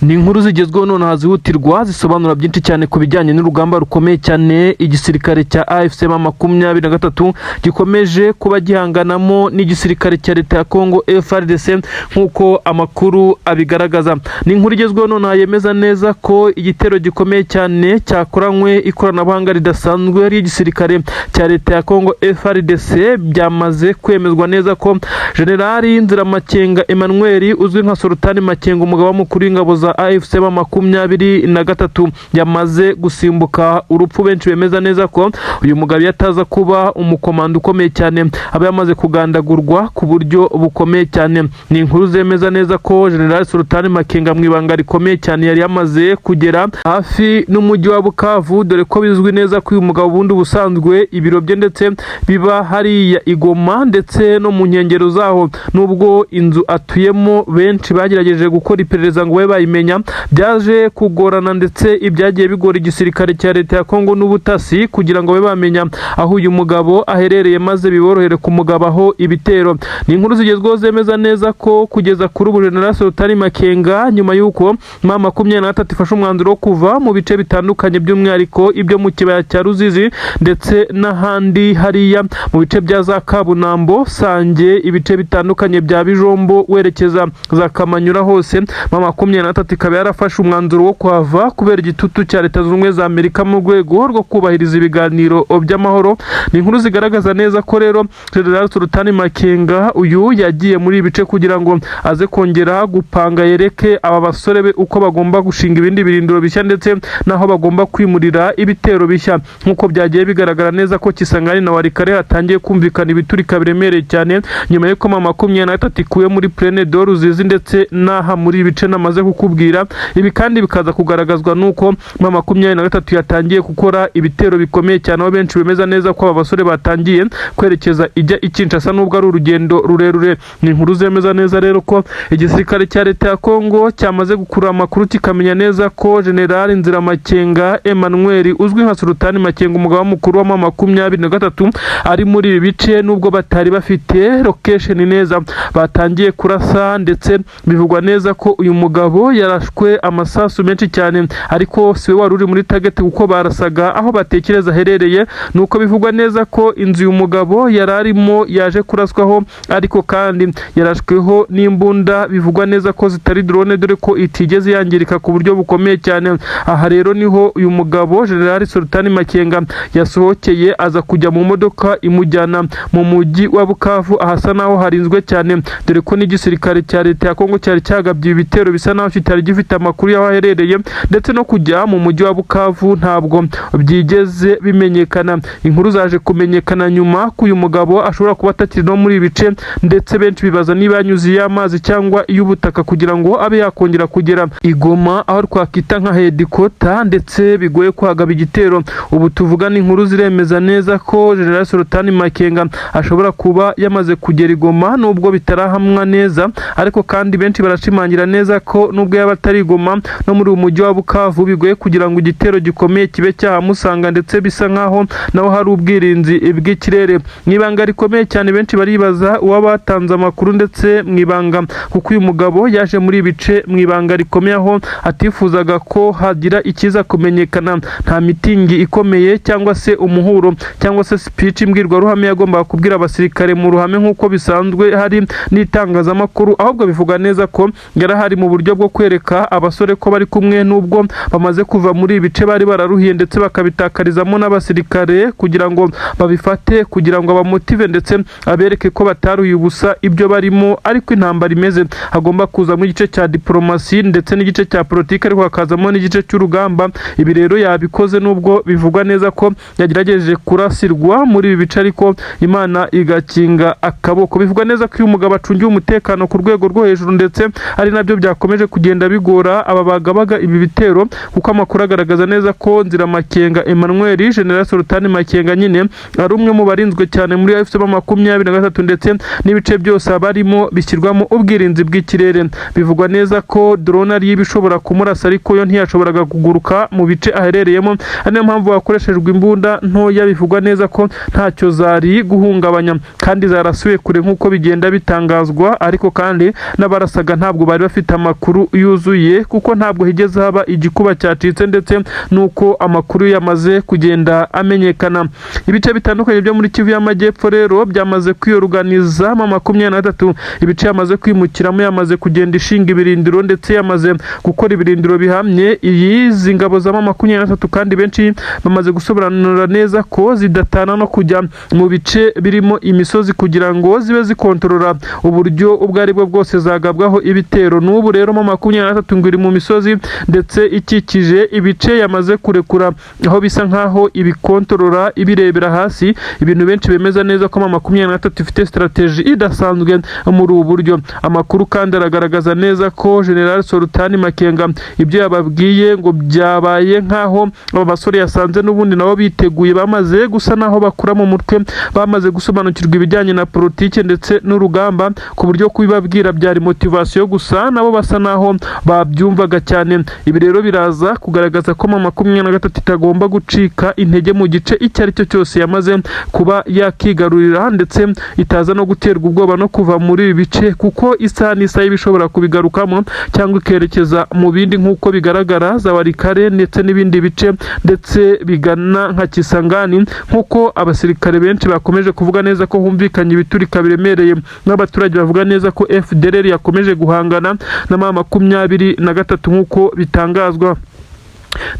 Ni inkuru zigezweho nonaha zihutirwa, zisobanura byinshi cyane ku bijyanye n'urugamba rukomeye cyane igisirikare cya AFC M23 gikomeje kuba gihanganamo n'igisirikare cya leta ya Congo FARDC, nk'uko amakuru abigaragaza. Ni inkuru igezweho nonaha yemeza neza ko igitero gikomeye cyane cyakoranywe ikoranabuhanga ridasanzwe ry'igisirikare cya leta ya Congo FARDC. Byamaze kwemezwa neza ko Generali Nziramakenga Emmanuel uzwi nka Sultani Makenga, umugaba mukuru w'ingabo za AFC M23, yamaze gusimbuka urupfu. Benshi bemeza neza ko uyu mugabo iyo ataza kuba umukomando ukomeye cyane aba yamaze kugandagurwa ku buryo bukomeye cyane. Ni inkuru zemeza neza ko General Sultani Makenga mu ibanga rikomeye cyane yari yamaze kugera hafi n'umujyi wa Bukavu, dore ko bizwi neza ko uyu mugabo ubundi ubusanzwe ibiro bye ndetse biba hariya i Goma ndetse no mu nkengero zaho, nubwo inzu atuyemo benshi bagerageje gukora iperereza ngo babe bayimenya. kubimenya byaje kugorana, ndetse ibyagiye bigora igisirikare cya leta ya Kongo n'ubutasi kugira ngo babe bamenya aho uyu mugabo aherereye, maze biborohere kumugabaho ibitero. Ni inkuru zigezweho zemeza neza ko kugeza kuri ubu General Sultani Makenga, nyuma y'uko M23 ifashe umwanzuro wo kuva mu bice bitandukanye, by'umwihariko ibyo mu kibaya cya Ruzizi ndetse n'ahandi hariya mu bice bya za Kabunambo, Sange, ibice bitandukanye bya Bijombo werekeza za Kamanyura hose, M23 ikaba yarafashe umwanzuro wo kuhava kubera igitutu cya Leta Zunze Ubumwe za Amerika mu rwego rwo kubahiriza ibiganiro by'amahoro. Ni inkuru zigaragaza neza ko rero General Sultani Makenga uyu yagiye muri ibi bice kugira ngo aze kongera gupanga, yereke aba basore be uko bagomba gushinga ibindi birindiro bishya ndetse n'aho bagomba kwimurira ibitero bishya, nk'uko byagiye bigaragara neza ko Kisangani na Walikale hatangiye kumvikana ibiturika biremereye cyane nyuma y'uko M23 ikuwe muri Plaine de Ruzizi ndetse n'aha muri ibi bice namaze kukubwira. Ibi kandi bikaza kugaragazwa n'uko M23 yatangiye gukora ibitero bikomeye cyane, aho benshi bemeza neza ko aba basore batangiye kwerekeza ijya i Kinshasa nubwo ari urugendo rurerure. Ni inkuru zemeza neza rero ko igisirikare cya leta ya Kongo cyamaze gukurura amakuru, kikamenya neza ko General Nziramakenga Emmanuel uzwi nka Sultani Makenga, umugaba mukuru wa M23, ari muri ibi bice, nubwo batari bafite location neza batangiye kurasa. Ndetse bivugwa neza ko uyu mugabo yarashwe amasasu menshi cyane, ariko siwe wari uri muri target kuko barasaga aho batekereza aherereye. Nuko bivugwa neza ko inzu uyu mugabo yari arimo yaje kuraswaho, ariko kandi yarashweho n'imbunda bivugwa neza ko zitari drone, dore ko itigeze yangirika ku buryo bukomeye cyane. Aha rero niho uyu mugabo General Sultani Makenga yasohokeye, aza kujya mu modoka imujyana mu mujyi wa Bukavu, ahasa naho harinzwe cyane, dore ko n'igisirikare cya leta ya Kongo cyari cyagabye ibitero bisa naho kitari gifite amakuru y'aho aherereye, ndetse no kujya mu mujyi wa Bukavu ntabwo byigeze bimenyekana. Inkuru zaje kumenyekana nyuma ko uyu mugabo ashobora kuba atakiri no muri ibi bice, ndetse benshi bibaza niba yanyuze iy'amazi cyangwa iy'ubutaka kugira ngo abe yakongera kugera i Goma, aho twakwita nka headquarter, ndetse bigoye kuhagaba igitero. Ubu tuvugana, inkuru ziremeza neza ko General Sultani Makenga ashobora kuba yamaze kugera i Goma, nubwo bitarahamwa neza. Ariko kandi benshi barashimangira neza ko nubwo yaba atari i Goma, no muri uyu mujyi wa Bukavu bigoye kugira ngo igitero gikomeye kibe cyahamusanga, ndetse bisa nkaho naho hari ubwirinzi bw'ikirere. Mu ibanga rikomeye cyane, benshi baribaza uwaba batanze amakuru ndetse mu ibanga, kuko uyu mugabo yaje muri ibi bice mu ibanga rikomeye, aho atifuzaga ko hagira ikiza kumenyekana. Nta meeting ikomeye cyangwa se umuhuro cyangwa se speech, imbwirwaruhame yagombaga kubwira abasirikare mu ruhame nk'uko bisanzwe hari n'itangazamakuru, ahubwo bivuga neza ko yarahari mu buryo bwo kwereka abasore ko bari kumwe, n'ubwo bamaze kuva muri ibi bice bari bararuhiye ndetse bakabitakarizamo n'abasirikare, kugira ngo babifate, kugira ngo abamotive ndetse abereke ko bataruye ubusa ibyo barimo. Ariko intambara imeze, hagomba kuzamo igice cya diplomasi ndetse n'igice cya politiki, ariko hakazamo n'igice cy'urugamba. Ibi rero yabikoze, nubwo bivugwa neza ko yagerageje kurasirwa muri ibi bice ariko Imana igakinga akaboko. Bivugwa neza ko uyu mugabo acungiwe umutekano ku rwego rwo hejuru, ndetse ari nabyo byakomeje kugenda bigora aba bagabaga ibi bitero, kuko amakuru agaragaza neza ko Nziramakenga Emmanuel, General Sultani Makenga nyine, ari umwe mu barinzwe cyane muri AFC M23, ndetse n'ibice byose abarimo bishyirwamo ubwirinzi bw'ikirere. Bivugwa neza ko drone ari ishobora kumurasa, ariko yo ntiyashoboraga kuguruka mu bice aherereyemo, ari niyo mpamvu hakoreshejwe imbunda ntoya. Bivugwa neza ko ntacyo zari guhungabanya kandi zarasuye kure nk'uko bigenda bitangazwa, ariko kandi n'abarasaga ntabwo bari bafite amakuru yuzuye, kuko ntabwo higeze haba igikuba cyacitse, ndetse n'uko amakuru yamaze kugenda amenyekana. Ibice bitandukanye byo muri Kivu y'Amajyepfo rero byamaze kwiyoruganiza M23. Ibice yamaze kwimukiramo, yamaze kugenda ishinga ibirindiro, ndetse yamaze gukora ibirindiro bihamye. Izi ngabo za M23 kandi benshi bamaze gusobanura neza ko zidatana no kujya mu bice birimo imisozi kugira ngo zibe zikontorora uburyo ubwo ari bwo bwose zagabwaho ibitero. N'ubu rero M23 ngo iri mu misozi ndetse ikikije ibice yamaze kurekura, aho bisa nkaho ibikontorora ibirebera hasi, ibintu benshi bemeza neza ko M23 ifite strategy idasanzwe muri ubu buryo. Amakuru kandi aragaragaza neza ko General Sultani Makenga ibyo yababwiye ngo byabaye nkaho aba basore yasanze n'ubundi nabo biteguye, bamaze gusa naho bakura mu mutwe, bamaze gusobanukirwa ibijyanye na politike ndetse n'urugamba, ku buryo kubibabwira byari motivation gusa, nabo basa naho babyumvaga cyane. Ibi rero biraza kugaragaza ko M23 itagomba gucika intege mu gice icyo ari cyo cyose yamaze kuba yakigarurira, ndetse itaza no guterwa ubwoba no kuva muri ibi bice, kuko isaha n'isaha iba ishobora kubigarukamo cyangwa ikerekeza mu bindi, nk'uko bigaragara za Walikale ndetse n'ibindi bice ndetse bigana nka Kisangani, nk'uko abasirikare benshi bakomeje kuvuga neza ko humvikanye ibiturika biremereye, n'abaturage bavuga neza ko FDLR yakomeje guhangana na M23 nk'uko bitangazwa.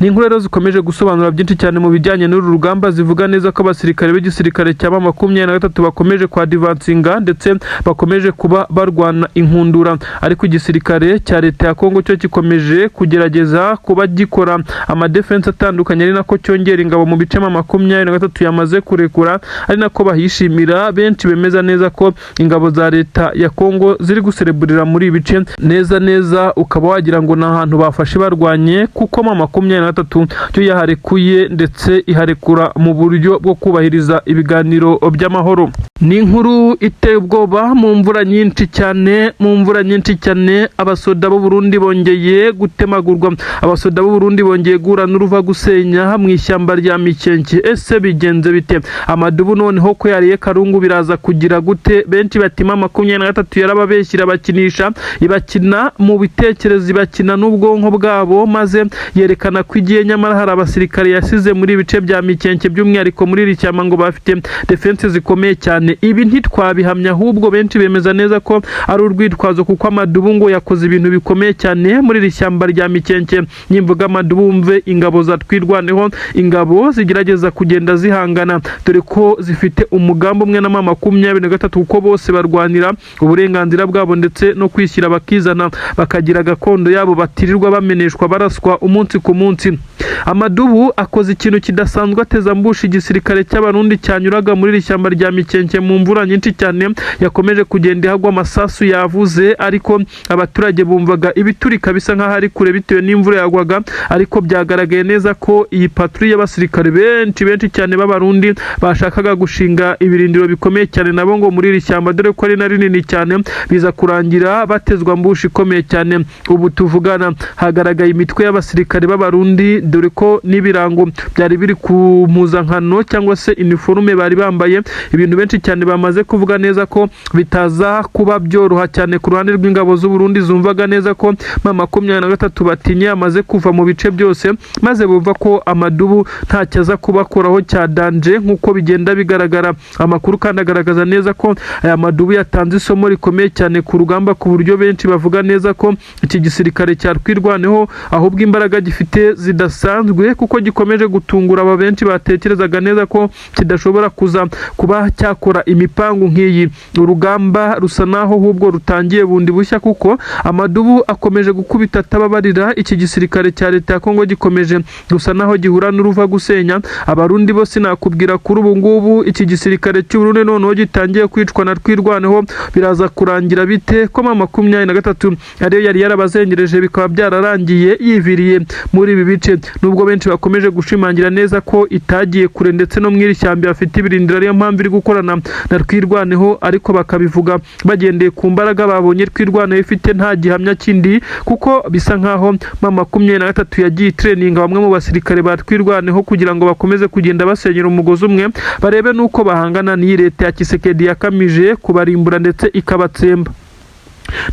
Ni inkuru rero zikomeje gusobanura byinshi cyane mu bijyanye n'uru rugamba, zivuga neza ko abasirikare b'igisirikare cya M23 bakomeje kwadvancinga ndetse bakomeje kuba barwana inkundura, ariko igisirikare cya leta ya Kongo cyo gikomeje kugerageza kuba gikora amadefense atandukanye, ari nako cyongera ingabo mu bice M23 yamaze kurekura, ari nako bahishimira. Benshi bemeza neza ko ingabo za leta ya Kongo ziri gusereburira muri ibi bice neza neza, ukaba wagira ngo ni ahantu bafashe barwanye, kuko M23 cyo yaharekuye ndetse iharekura mu buryo bwo kubahiriza ibiganiro by'amahoro. Ni inkuru iteye ubwoba. Mu mvura nyinshi cyane, mu mvura nyinshi cyane, abasoda b'u Burundi bongeye gutemagurwa. Abasoda b'u Burundi bongeye guhura n'uruva gusenya mu ishyamba rya Mikenke. Ese bigenze bite? Amadubu noneho ko yariye karungu, biraza kugira gute? Benshi batima 23 yarababeshyira, bakinisha, ibakina mu bitekerezo, ibakina n'ubwonko bwabo, maze yerekana ko igiye, nyamara hari abasirikare yasize muri ibice bya Mikenke, by'umwihariko muri iri shyamba, ngo bafite defense zikomeye cyane. Ibi ntitwabihamya, ahubwo benshi bemeza neza ko ari urwitwazo, kuko amadubu ngo yakoze ibintu bikomeye cyane muri iri shyamba rya Mikenke. Nimvuga amadubu wumve ingabo za Twirwaneho, ingabo zigerageza kugenda zihangana, dore ko zifite umugambi umwe na M23, kuko bose barwanira uburenganzira bwabo ndetse no kwishyira bakizana, bakagira gakondo yabo batirirwa bameneshwa, baraswa umunsi ku munsi. Amadubu akoze ikintu kidasanzwe, ateza ambush igisirikare cy'Abarundi cyanyuraga muri iri shyamba rya Mikenke mu mvura nyinshi cyane yakomeje kugenda ihagwa. Amasasu yavuze, ariko abaturage bumvaga ibiturika bisa nk'aho ari kure bitewe n'imvura yagwaga, ariko byagaragaye neza ko iyi patrouille y'abasirikare benshi benshi cyane b'Abarundi bashakaga gushinga ibirindiro bikomeye cyane nabo ngo muri iri shyamba, dore ko ari na rinini cyane, biza kurangira batezwa ambush ikomeye cyane. Ubu tuvugana hagaragaye imitwe y'abasirikare b'Abarundi, dore ko n'ibirango byari biri ku mpuzankano cyangwa se iniforume bari bambaye, ibintu benshi cyane bamaze kuvuga neza ko bitaza kuba byoroha cyane ku ruhande rw'ingabo z'u Burundi zumvaga neza ko M23 batinye yamaze kuva mu bice byose, maze bumva ko amadubu ntacyo aza kubakoraho cya danger nk'uko bigenda bigaragara. Amakuru kandi agaragaza neza ko aya madubu yatanze isomo rikomeye cyane ku rugamba, ku buryo benshi bavuga neza ko iki gisirikare cya Twirwaneho ahubwo imbaraga gifite zidasanzwe, kuko gikomeje gutungura aba benshi batekerezaga neza ko kidashobora kuza kuba cyakora imipangu nk'iyi. Urugamba rusa naho ahubwo rutangiye bundi bushya, kuko amadubu akomeje gukubita atababarira. Iki gisirikare cya leta ya Kongo gikomeje gusa naho gihura n'uruva gusenya. Abarundi bo sinakubwira. Kuri ubu ngubu iki gisirikare cy'u Burundi noneho gitangiye kwicwa na Twirwaneho, biraza kurangira bite, ko M23 ariyo yari yarabazengereje, bikaba byararangiye yiviriye muri ibi bice, nubwo benshi bakomeje gushimangira neza ko itagiye kure ndetse no mu iri shyamba bafite ibirindiro, ariyo mpamvu iri gukorana na Twirwaneho, ariko bakabivuga bagendeye ku mbaraga babonye Twirwaneho ifite, nta gihamya kindi, kuko bisa nkaho M23 yagiye traininga bamwe mu basirikare ba Twirwaneho kugira ngo bakomeze kugenda basenyera umugozi umwe, barebe n'uko bahangana n'iyi leta ya Tshisekedi yakamije kubarimbura ndetse ikabatsemba.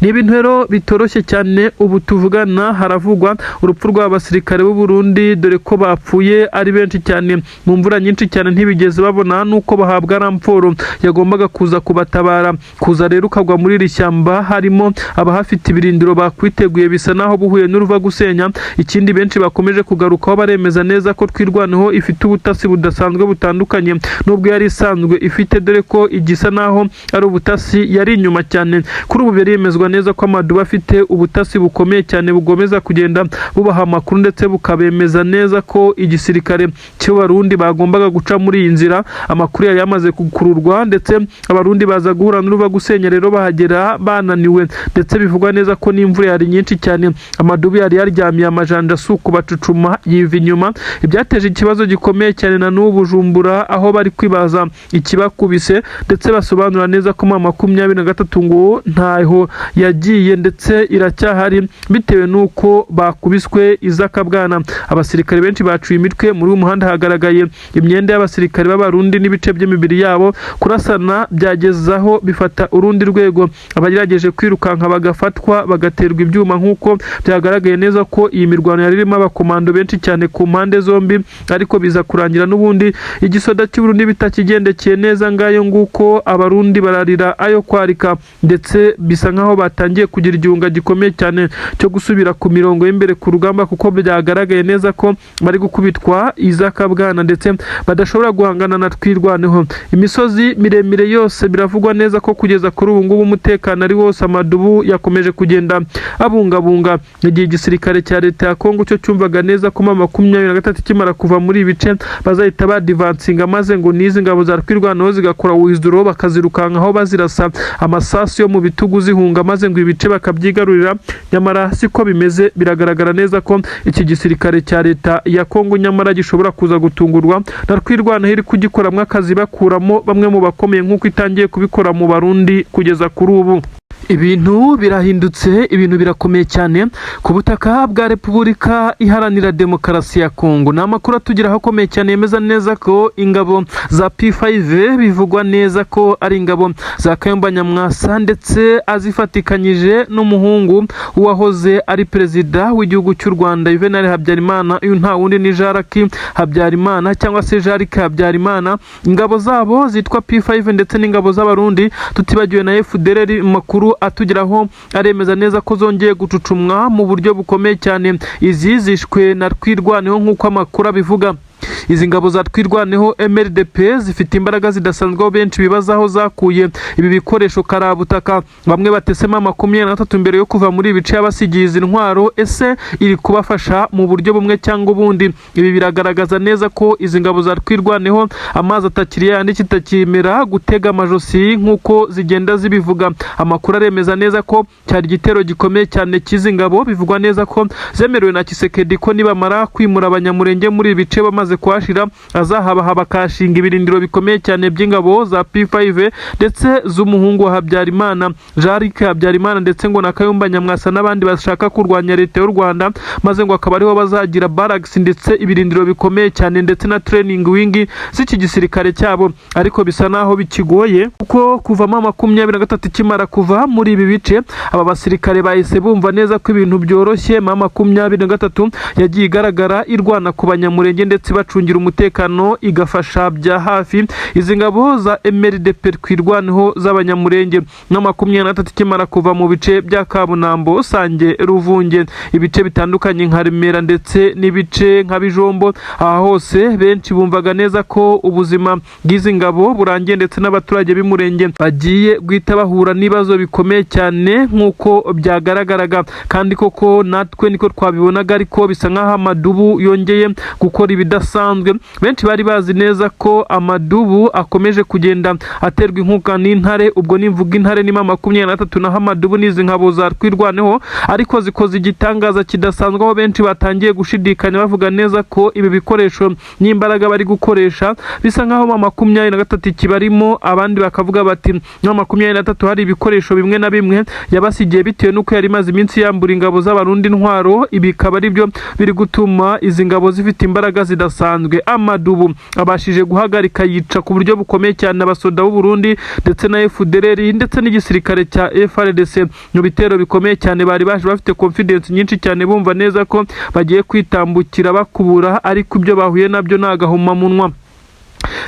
Ni ibintu rero bitoroshye cyane. Ubu tuvugana haravugwa urupfu rw'abasirikare b'u Burundi, dore ko bapfuye ari benshi cyane mu mvura nyinshi cyane, ntibigeze babona nuko bahabwa renfort yagombaga kuza kubatabara. Kuza rero ukagwa muri iri shyamba harimo abahafite ibirindiro bakwiteguye, bisa naho buhuye n'uruva gusenya. Ikindi benshi bakomeje kugarukaho, baremeza neza ko Twirwaneho ifite ubutasi budasanzwe butandukanye nubwo yari isanzwe ifite, dore ko igisa naho ari ubutasi yari inyuma cyane. Kuri ubu biremezwa neza ko amadubu afite ubutasi bukomeye cyane, bugomeza kugenda bubaha amakuru ndetse bukabemeza neza ko igisirikare cy'Abarundi bagombaga guca muri iyi nzira. Amakuru yari yamaze gukururwa, ndetse Abarundi baza guhura n'uruva gusenya rero, bahagera bananiwe, ndetse bivugwa neza ko n'imvura yari nyinshi cyane. Amadubu yari yaryamiye amajanja, asuku bacucuma yiva inyuma, ibyateje ikibazo gikomeye cyane na n'ubu Bujumbura, aho bari kwibaza ikibakubise, ndetse basobanura neza ko M23 ngo ntaho. yagiye ndetse iracyahari bitewe n'uko bakubiswe izakabwana. Abasirikare benshi bacuye imitwe. Muri uyu muhanda hagaragaye imyenda y'abasirikare b'Abarundi n'ibice by'imibiri yabo. Kurasana byagezaho bifata urundi rwego, abagerageje kwirukanka bagafatwa, bagaterwa ibyuma, nk'uko byagaragaye neza ko iyi mirwano yari irimo abakomando benshi cyane ku mpande zombi, ariko biza kurangira n'ubundi igisoda cy'Uburundi bitakigendekeye neza. Ngayo nguko, Abarundi bararira ayo kwarika, ndetse bisa nkaho batangiye kugira igihunga gikomeye cyane cyo gusubira ku mirongo y'imbere ku rugamba, kuko byagaragaye neza ko bari gukubitwa izakabwana ndetse badashobora guhangana na Twirwaneho. Imisozi miremire yose biravugwa neza ko kugeza kuri ubu ngubu umutekano ari wose, amadubu yakomeje kugenda abungabunga, igihe igisirikare cya leta ya Kongo cyo cyumvaga neza ko M23 ikimara kuva muri ibi bice bazahita badivansinga, maze ngo n'izi ngabo za Twirwaneho zigakora withdraw, bakazirukankaho bazirasa amasasu yo mu bitugu zihunga, maze ngo ibice bakabyigarurira. Nyamara siko bimeze. Biragaragara neza ko iki gisirikare cya leta ya Kongo nyamara gishobora kuza gutungurwa na Twirwaneho iri kugikoramo akazi, bakuramo bamwe mu bakomeye nk'uko itangiye kubikora mu Barundi. Kugeza kuri ubu ibintu birahindutse, ibintu birakomeye cyane ku butaka bwa Repubulika Iharanira Demokarasi ya Kongo. Ni amakuru atugeraho akomeye cyane yemeza neza ko ingabo za P5, bivugwa neza ko ari ingabo za Kayumba Nyamwasa ndetse azifatikanyije n'umuhungu wahoze ari perezida w'igihugu cy'u Rwanda Juvenal Habyarimana, uyu nta wundi ni Jaraki Habyarimana cyangwa se Jarike Habyarimana, ingabo zabo zitwa P5 ndetse n'ingabo z'Abarundi, tutibagiwe na FDLR, makuru atugeraho aremeza neza ko zongeye gucucumwa mu buryo bukomeye cyane. Izi zishwe na Twirwaneho nk'uko amakuru abivuga. Izi ngabo za Twirwaneho MRDP zifite imbaraga zidasanzwe, aho benshi bibaza aho zakuye ibi bikoresho karabutaka. Bamwe batesemo 23 mbere yo kuva muri ibi bice yabasigiye izi ntwaro, ese iri kubafasha mu buryo bumwe cyangwa ubundi? Ibi biragaragaza neza ko izi ngabo za Twirwaneho amazi atakiri yandi, kitakimera gutega amajosi nk'uko zigenda zibivuga. Amakuru aremeza neza ko cyari igitero gikomeye cyane cy'izi ngabo, bivugwa neza ko zemerewe na Tshisekedi ko nibamara kwimura Abanyamurenge muri ibi bice bamaze kuhashira, azahabaha bakashinga ibirindiro bikomeye cyane by'ingabo za P5 ndetse z'umuhungu wa Habyarimana Jarike Habyarimana, ndetse ngo na Kayumba Nyamwasa n'abandi bashaka kurwanya leta y'u Rwanda, maze ngo akaba ariho bazagira barracks ndetse ibirindiro bikomeye cyane ndetse na training wing z'iki gisirikare cyabo. Ariko bisa naho bikigoye, kuko kuvamo 23 ikimara kuva muri ibi bice, aba basirikare bahise bumva neza ko ibintu byoroshye. M23 yagiye igaragara irwana ku Banyamurenge ndetse bacungira umutekano, igafasha bya hafi izi ngabo za MRDP Twirwaneho z'Abanyamurenge. Na 23 ikimara kuva mu bice bya Kabunambo, Sange, Ruvunge, ibice bitandukanye nka Remera ndetse n'ibice nka Bijombo, aha hose benshi bumvaga neza ko ubuzima bw'izi ngabo burangiye, ndetse n'abaturage b'Umurenge bagiye guhita bahura n'ibibazo bikomeye cyane nk'uko byagaragaraga. Kandi koko natwe niko twabibonaga, ariko bisa nk'aho amadubu yongeye gukora ibidasanzwe. Benshi bari bazi neza ko amadubu akomeje kugenda aterwa inkunga n'intare, ubwo nimvuga intare ni M23, naho amadubu n'izi ngabo za Twirwaneho, ariko zikoze igitangaza kidasanzwe, aho benshi batangiye gushidikanya bavuga neza ko ibi bikoresho n'imbaraga bari gukoresha bisa nk'aho M23 kibarimo. Abandi bakavuga bati M23 hari ibikoresho bimwe na bimwe yabasigiye bitewe n'uko yari imaze iminsi yambura ingabo z'Abarundi intwaro, ibi bikaba ari byo biri gutuma izi ngabo zifite imbaraga zidasanzwe. Amadubu abashije guhagarika, yica ku buryo bukomeye cyane abasoda b'u Burundi ndetse na FDLR ndetse n'igisirikare cya FARDC mu bitero bikomeye cyane. Bari baje bafite confidence nyinshi cyane, bumva neza ko bagiye kwitambukira bakubura, ariko ibyo bahuye nabyo ni agahomamunwa.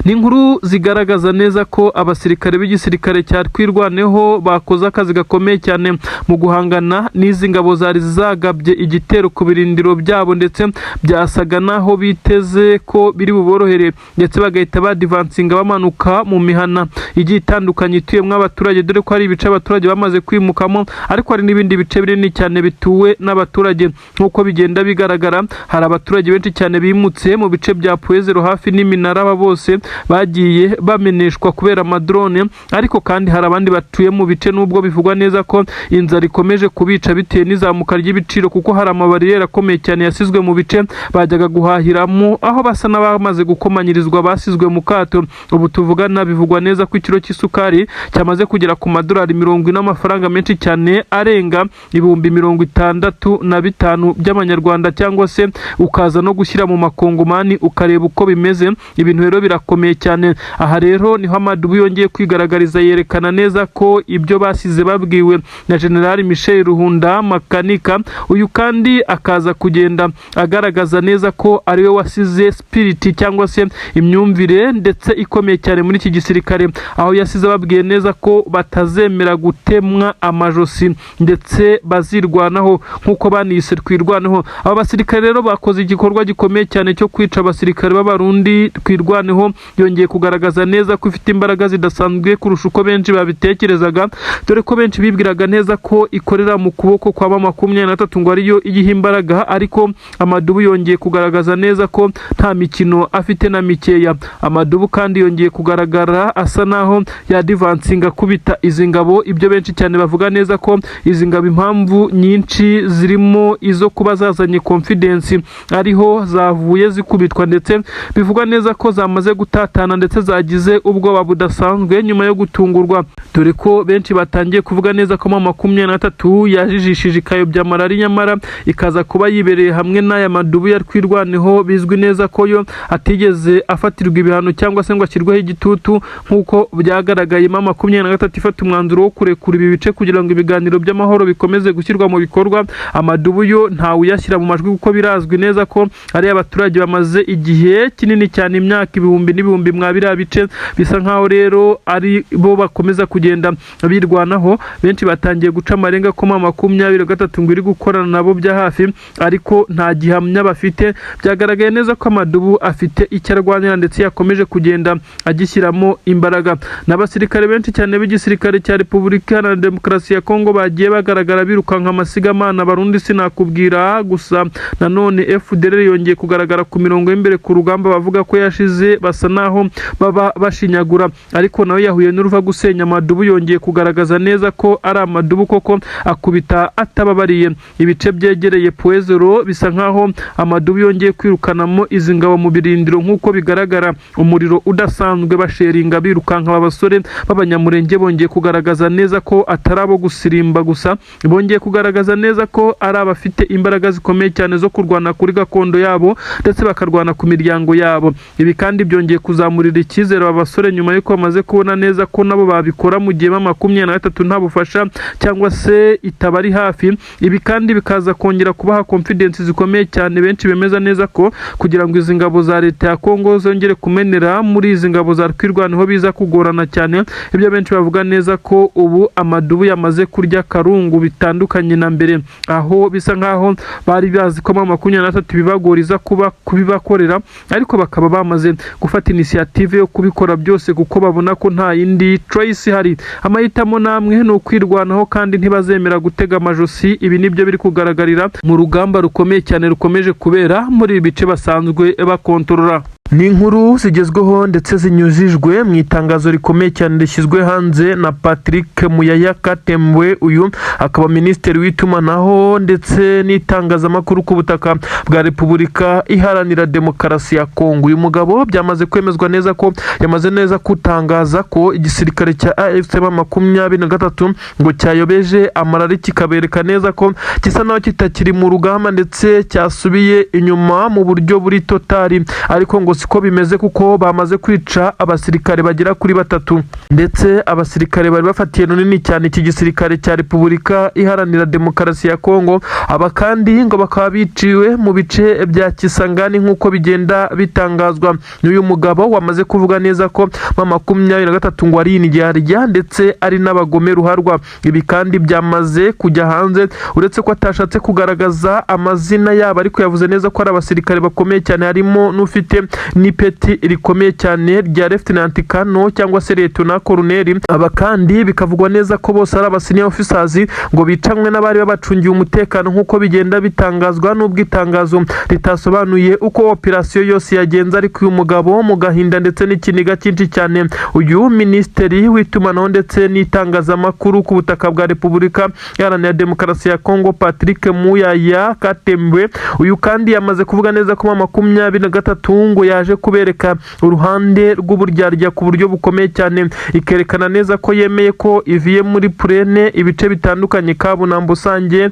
Ni inkuru zigaragaza neza ko abasirikare b'igisirikare cya Twirwaneho bakoze akazi gakomeye cyane mu guhangana n'izi ngabo zari zagabye igitero ku birindiro byabo, ndetse byasaga naho biteze ko biri buborohere, ndetse bagahita badivansinga bamanuka mu mihana igiye itandukanye ituyemo abaturage, dore ko hari ibice abaturage bamaze kwimukamo, ariko hari n'ibindi bice binini cyane bituwe n'abaturage. Nk'uko bigenda bigaragara, hari abaturage benshi cyane bimutse mu bice bya Pwezero hafi n'iminara. Aba bose Bagiye bameneshwa kubera amadrone, ariko kandi hari abandi batuye mu bice, nubwo bivugwa neza ko inzara ikomeje kubica bitewe n'izamuka ry'ibiciro, kuko hari amabariyeri akomeye cyane yasizwe mu bice bajyaga guhahiramo, aho basa n'abamaze gukomanyirizwa, basizwe mu kato. Ubu tuvugana bivugwa neza ko ikiro cy'isukari cyamaze kugera ku madolari 40, amafaranga menshi cyane arenga 65,000 by'amanyarwanda, cyangwa se ukaza no gushyira mu makongomani ukareba uko bimeze. Ibintu rero birakomeye cyane. Aha rero niho amadubu yongeye kwigaragariza, yerekana neza ko ibyo basize babwiwe na General Michel Ruhunda Makanika, uyu kandi akaza kugenda agaragaza neza ko ariwe wasize spirit cyangwa se imyumvire ndetse ikomeye cyane muri iki gisirikare, aho yasize ababwiye neza ko batazemera gutemwa amajosi ndetse bazirwanaho nk'uko banise Twirwaneho. Aba basirikare rero bakoze igikorwa gikomeye cyane cyo kwica abasirikare b'Abarundi. Twirwaneho yongeye kugaragaza neza ko ifite imbaraga zidasanzwe kurusha uko benshi babitekerezaga, dore ko benshi bibwiraga neza ko ikorera mu kuboko kwa M23 ngo ariyo iyiha imbaraga, ariko amadubu yongeye kugaragaza neza ko nta mikino afite na mikeya. Amadubu kandi yongeye kugaragara asa naho yadvancinga akubita izi ngabo, ibyo benshi cyane bavuga neza ko izi ngabo impamvu nyinshi zirimo izo kuba zazanye confidence ariho zavuye zikubitwa, ndetse bivugwa neza ko zamaze gutatana ndetse zagize ubwoba budasanzwe nyuma yo gutungurwa, dore ko benshi batangiye kuvuga neza ko M23 yajijishije ikayobya amarari, nyamara ikaza kuba yibereye hamwe n'aya madubu ya Twirwaneho, bizwi neza ko yo atigeze afatirwa ibihano cyangwa se ngo ashyirweho igitutu nk'uko byagaragaye M23 ifata umwanzuro wo kurekura ibi bice kugira ngo ibiganiro by'amahoro bikomeze gushyirwa mu bikorwa. Amadubu yo ntawe uyashyira mu majwi, kuko birazwi neza ko ari abaturage bamaze igihe kinini cyane, imyaka ibihumbi n'ibihumbi mwa biriya bice, bisa nkaho rero ari bo bakomeza kugenda birwanaho. Benshi batangiye guca amarenga ko M23 ngo iri gukorana nabo bya hafi, ariko nta gihamya bafite. Byagaragaye neza ko amadubu afite icyo arwanira ndetse yakomeje kugenda agishyiramo imbaraga. N'abasirikare benshi cyane b'igisirikare cya Repubulika Iharanira Demokarasi ya Kongo bagiye bagaragara birukanka amasigamana. Abarundi sinakubwira gusa. Nanone FDLR yongeye kugaragara ku mirongo y'imbere ku rugamba, bavuga ko yashize, basa naho baba bashinyagura, ariko nawe yahuye n'uruva gusenya. Amadubu yongeye kugaragaza neza ko ari amadubu koko, akubita atababariye. Ibice byegereye Point Zéro bisa nkaho amadubu yongeye kwirukanamo izi ngabo mu birindiro, nk'uko bigaragara umuriro udasanzwe basheringa birukanka. Aba basore b'Abanyamurenge bongeye kugaragaza neza ko atari abo gusirimba gusa, bongeye kugaragaza neza ko ari abafite imbaraga zikomeye cyane zo kurwana kuri gakondo yabo ndetse bakarwana ku miryango yabo. Ibi kandi byongeye kuzamurira icyizere aba basore nyuma y'uko bamaze kubona neza ko nabo babikora mu gihe M23 nta bufasha cyangwa se itaba ari hafi. Ibi kandi bikaza kongera kubaha confidence zikomeye cyane. Benshi bemeza neza ko kugira ngo izi ngabo za leta ya Kongo zongere kumenera muri izi ngabo za Twirwaneho biza kugorana cyane, ibyo benshi bavuga neza ko ubu amadubu yamaze kurya karungu, bitandukanye na mbere, aho bisa nkaho bari bazi ko M23 bibagoriza kuba kubibakorera, ariko bakaba bamaze gufata initiative yo kubikora byose, kuko babona ko nta yindi choice ihari. Amahitamo namwe ni ukwirwanaho kandi ntibazemera gutega amajosi. Ibi nibyo biri kugaragarira mu rugamba rukomeye cyane rukomeje kubera muri ibi bice basanzwe bakontorora. Ni inkuru zigezweho ndetse zinyujijwe mu itangazo rikomeye cyane rishyizwe hanze na Patrick Muyaya Katembwe. Uyu akaba minisitiri w'itumanaho ndetse n'itangazamakuru ku butaka bwa Repubulika Iharanira Demokarasi ya Kongo. Uyu mugabo byamaze kwemezwa neza ko yamaze neza gutangaza ko igisirikare cya AFC 23 ngo cyayobeje amarari, kikabereka neza ko gisa naho kitakiri mu rugamba ndetse cyasubiye inyuma mu buryo buri total, ariko ngo siko bimeze, kuko bamaze kwica abasirikare bagera kuri batatu, ndetse abasirikare bari bafatiye runini cyane iki gisirikare cya Repubulika Iharanira Demokarasi ya Kongo. Aba kandi ngo bakaba biciwe mu bice bya Kisangani, nk'uko bigenda bitangazwa n'uyu mugabo wamaze kuvuga neza ko M23 ngo ari indyarya ndetse ari n'abagome ruharwa. Ibi kandi byamaze kujya hanze, uretse ko atashatse kugaragaza amazina yabo, ariko yavuze neza ko ari abasirikare bakomeye cyane, harimo n'ufite n'ipeti rikomeye cyane rya Lieutenant Colonel cyangwa se Lieutenant Colonel. Aba kandi bikavugwa neza ko bose ari aba senior officers ngo bicanwe n'abari babacungiye umutekano, nk'uko bigenda bitangazwa, n'ubwo itangazo ritasobanuye uko operasiyo yose yagenze. Ariko uyu mugabo mu gahinda ndetse n'ikiniga cyinshi cyane, uyu minisitiri w'itumanaho ndetse n'itangazamakuru ku butaka bwa Repubulika Iharanira Demokarasi ya Kongo, Patrick Muyaya Katembwe, uyu kandi yamaze kuvuga neza ko 23 ngo yaje kubereka uruhande rw'uburyarya ku buryo bukomeye cyane, ikerekana neza ko yemeye ko iviye muri plaine, ibice bitandukanye, Kabunambo, Sange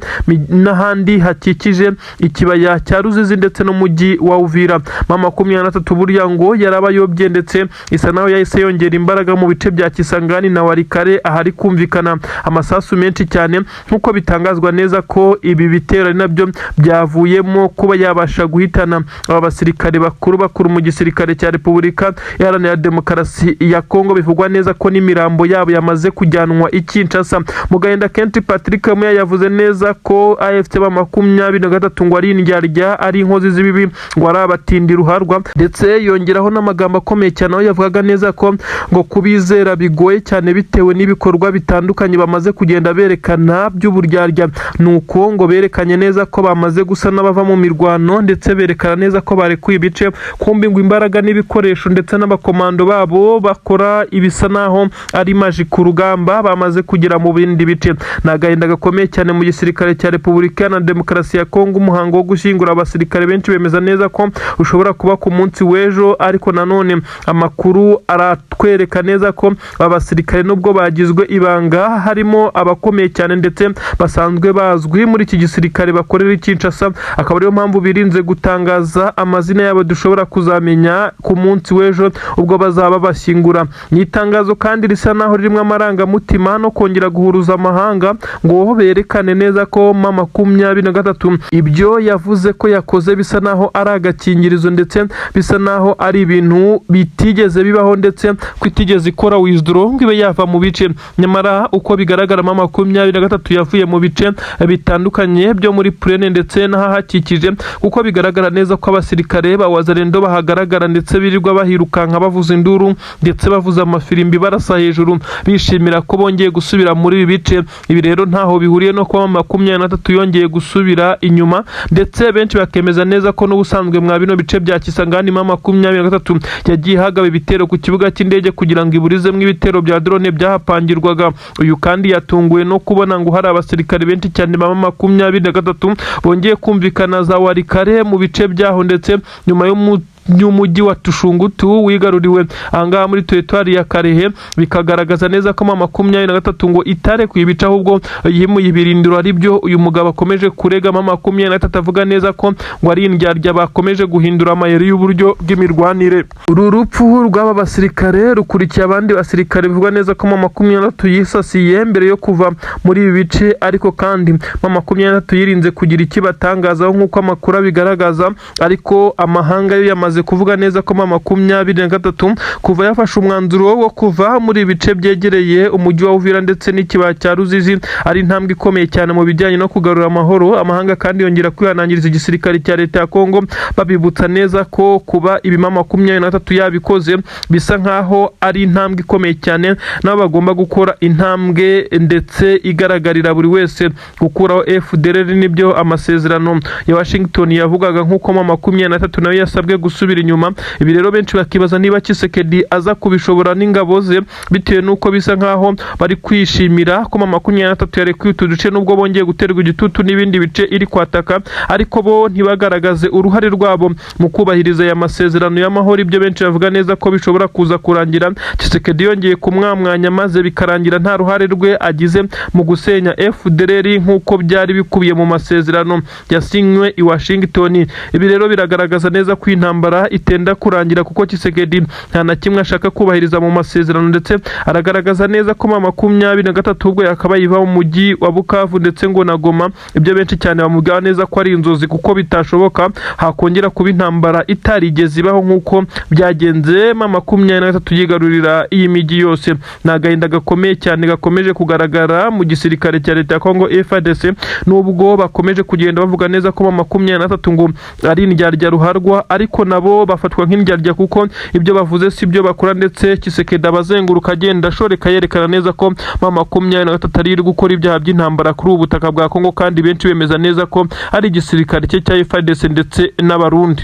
n'ahandi hakikije ikibaya cya Ruzizi ndetse n'umujyi wa Uvira. M23 burya ngo yarabayobye, ndetse isa naho yahise yongera imbaraga mu bice bya Kisangani na Walikale, ahari kumvikana amasasu menshi cyane, nk'uko bitangazwa neza ko ibi bitero ari nabyo byavuyemo kuba yabasha guhitana aba basirikare bakuru bakuru mu gisirikare cya Repubulika Iharanira Demokarasi ya Kongo. Bivugwa neza ko n'imirambo yabo yamaze kujyanwa i Kinshasa. Mu gahinda kenshi, Patrick Muyaya yavuze neza ko AFC M23 ngo ari indyarya, ari inkozi z'ibibi, ngo ari abatindi ruharwa, ndetse yongeraho n'amagambo akomeye cyane aho yavugaga neza ko ngo kubizera bigoye cyane bitewe n'ibikorwa bitandukanye bamaze kugenda berekana by'uburyarya. Nuko ngo berekanye neza ko bamaze gusa n'abava mu mirwano, ndetse berekana neza ko barekuye ibice, kumbi ngo imbaraga n'ibikoresho ndetse n'abakomando babo bakora ibisa naho ari maji ku rugamba bamaze kugera mu bindi bice. Ni agahinda gakomeye cyane mu gisirikare cya Repubulika Iharanira Demokarasi ya Kongo. Umuhango wo gushyingura abasirikare benshi bemeza neza ko ushobora kuba ku munsi w'ejo, ariko nanone amakuru aratwereka neza ko aba basirikare, nubwo bagizwe ibanga, harimo abakomeye cyane ndetse basanzwe bazwi muri iki gisirikare bakorera i Kinshasa, akaba ariyo mpamvu birinze gutangaza amazina yabo, dushobora kuzamenya ku munsi w'ejo ubwo bazaba bashyingura. Ni itangazo kandi risa naho ririmo amarangamutima no kongera guhuruza amahanga ngo berekane neza ko M23 ibyo yavuze ko yakoze bisa naho ari agakingirizo, ndetse bisa naho ari ibintu bitigeze bibaho, ndetse ko itigeze ikora withdraw ngo ibe yava mu bice. Nyamara uko bigaragara, M23 yavuye mu bice bitandukanye byo muri plaine ndetse n'ahahakikije, kuko bigaragara neza ko abasirikare ba Wazalendo bahagaragara, ndetse birirwa bahirukanka bavuza induru ndetse bavuza amafirimbi, barasa hejuru, bishimira ko bongeye gusubira muri ibi bice. Ibi rero ntaho bihuriye no kuba 23 yongeye gusubira inyuma, ndetse benshi bakemeza neza ko n'ubusanzwe mwa bino bice bya Kisangani M23 yagiye hagaba ibitero ku kibuga cy'indege kugira ngo iburizemo ibitero bya drone byahapangirwaga. Uyu kandi yatunguwe no kubona ngo hari abasirikare benshi cyane ba 23 bongeye kumvikana za Walikale mu bice byaho, ndetse nyuma yo y'umujyi wa Tushungutu wigaruriwe ahangaha muri teritwari ya Kalehe, bikagaragaza neza ko M23 ngo itarekuye ibice, ahubwo yimuye ibirindiro, ari byo uyu mugabo akomeje kurega M23, avuga neza ko ngo ari indyarya bakomeje guhindura amayeri y'uburyo bw'imirwanire. Uru rupfu rw'aba basirikare rukurikiye abandi basirikare bivugwa neza ko M23 yisasiye mbere yo kuva muri ibi bice, ariko kandi M23 yirinze kugira icyo batangazaho nk'uko amakuru abigaragaza. Ariko amahanga yo yamaze kuvuga neza ko M23 kuva yafashe umwanzuro wo kuva muri ibi bice byegereye umujyi wa Uvira ndetse n'ikibaya cya Ruzizi ari intambwe ikomeye cyane mu bijyanye no kugarura amahoro. Amahanga kandi yongera kwihanangiriza igisirikare cya leta ya Kongo, babibutsa neza ko kuba ibi M23 yabikoze bisa nkaho ari intambwe ikomeye cyane, nabo bagomba gukora intambwe ndetse igaragarira buri wese. Gukuraho FDLR nibyo amasezerano ya Washington yavugaga, nk'uko M23 nayo yasabwe gusubira inyuma. Ibi rero benshi bakibaza niba Tshisekedi aza kubishobora n'ingabo ze, bitewe n'uko bisa nkaho bari kwishimira ko M23 yarekuye utu duce, nubwo bongeye guterwa igitutu n'ibindi bice iri kwataka, ariko bo ntibagaragaze uruhare rwabo mu kubahiriza aya masezerano y'amahoro. Ibyo benshi bavuga neza ko bishobora kuza kurangira Tshisekedi yongeye kumwamwanya, maze bikarangira nta ruhare rwe agize mu gusenya FDLR nk'uko byari bikubiye mu masezerano yasinywe i Washington. Ibi rero biragaragaza neza ko intambara itenda kurangira, kuko Tshisekedi nta na kimwe ashaka kubahiriza mu masezerano, ndetse aragaragaza neza ko M23 ubwo yakabaye iva mu mujyi wa Bukavu ndetse ngo na Goma, ibyo benshi cyane bamubwira neza ko ari inzozi, kuko bitashoboka hakongera kuba intambara itarigeze ibaho nk'uko byagenze M23 yigarurira iyi mijyi yose. Ni agahinda gakomeye cyane gakomeje kugaragara mu gisirikare cya leta ya Kongo FARDC, nubwo bakomeje kugenda bavuga neza ko M23 ngo ari indyarya ruharwa, ariko nabo babo bafatwa nk'indyarya kuko ibyo bavuze si byo bakora, ndetse Tshisekedi abazenguruka agenda ashoreka yerekana neza ko M23 ari iri gukora ibyaha by'intambara kuri ubu butaka bwa Kongo, kandi benshi bemeza neza ko ari igisirikare cye cya FARDC ndetse n'Abarundi.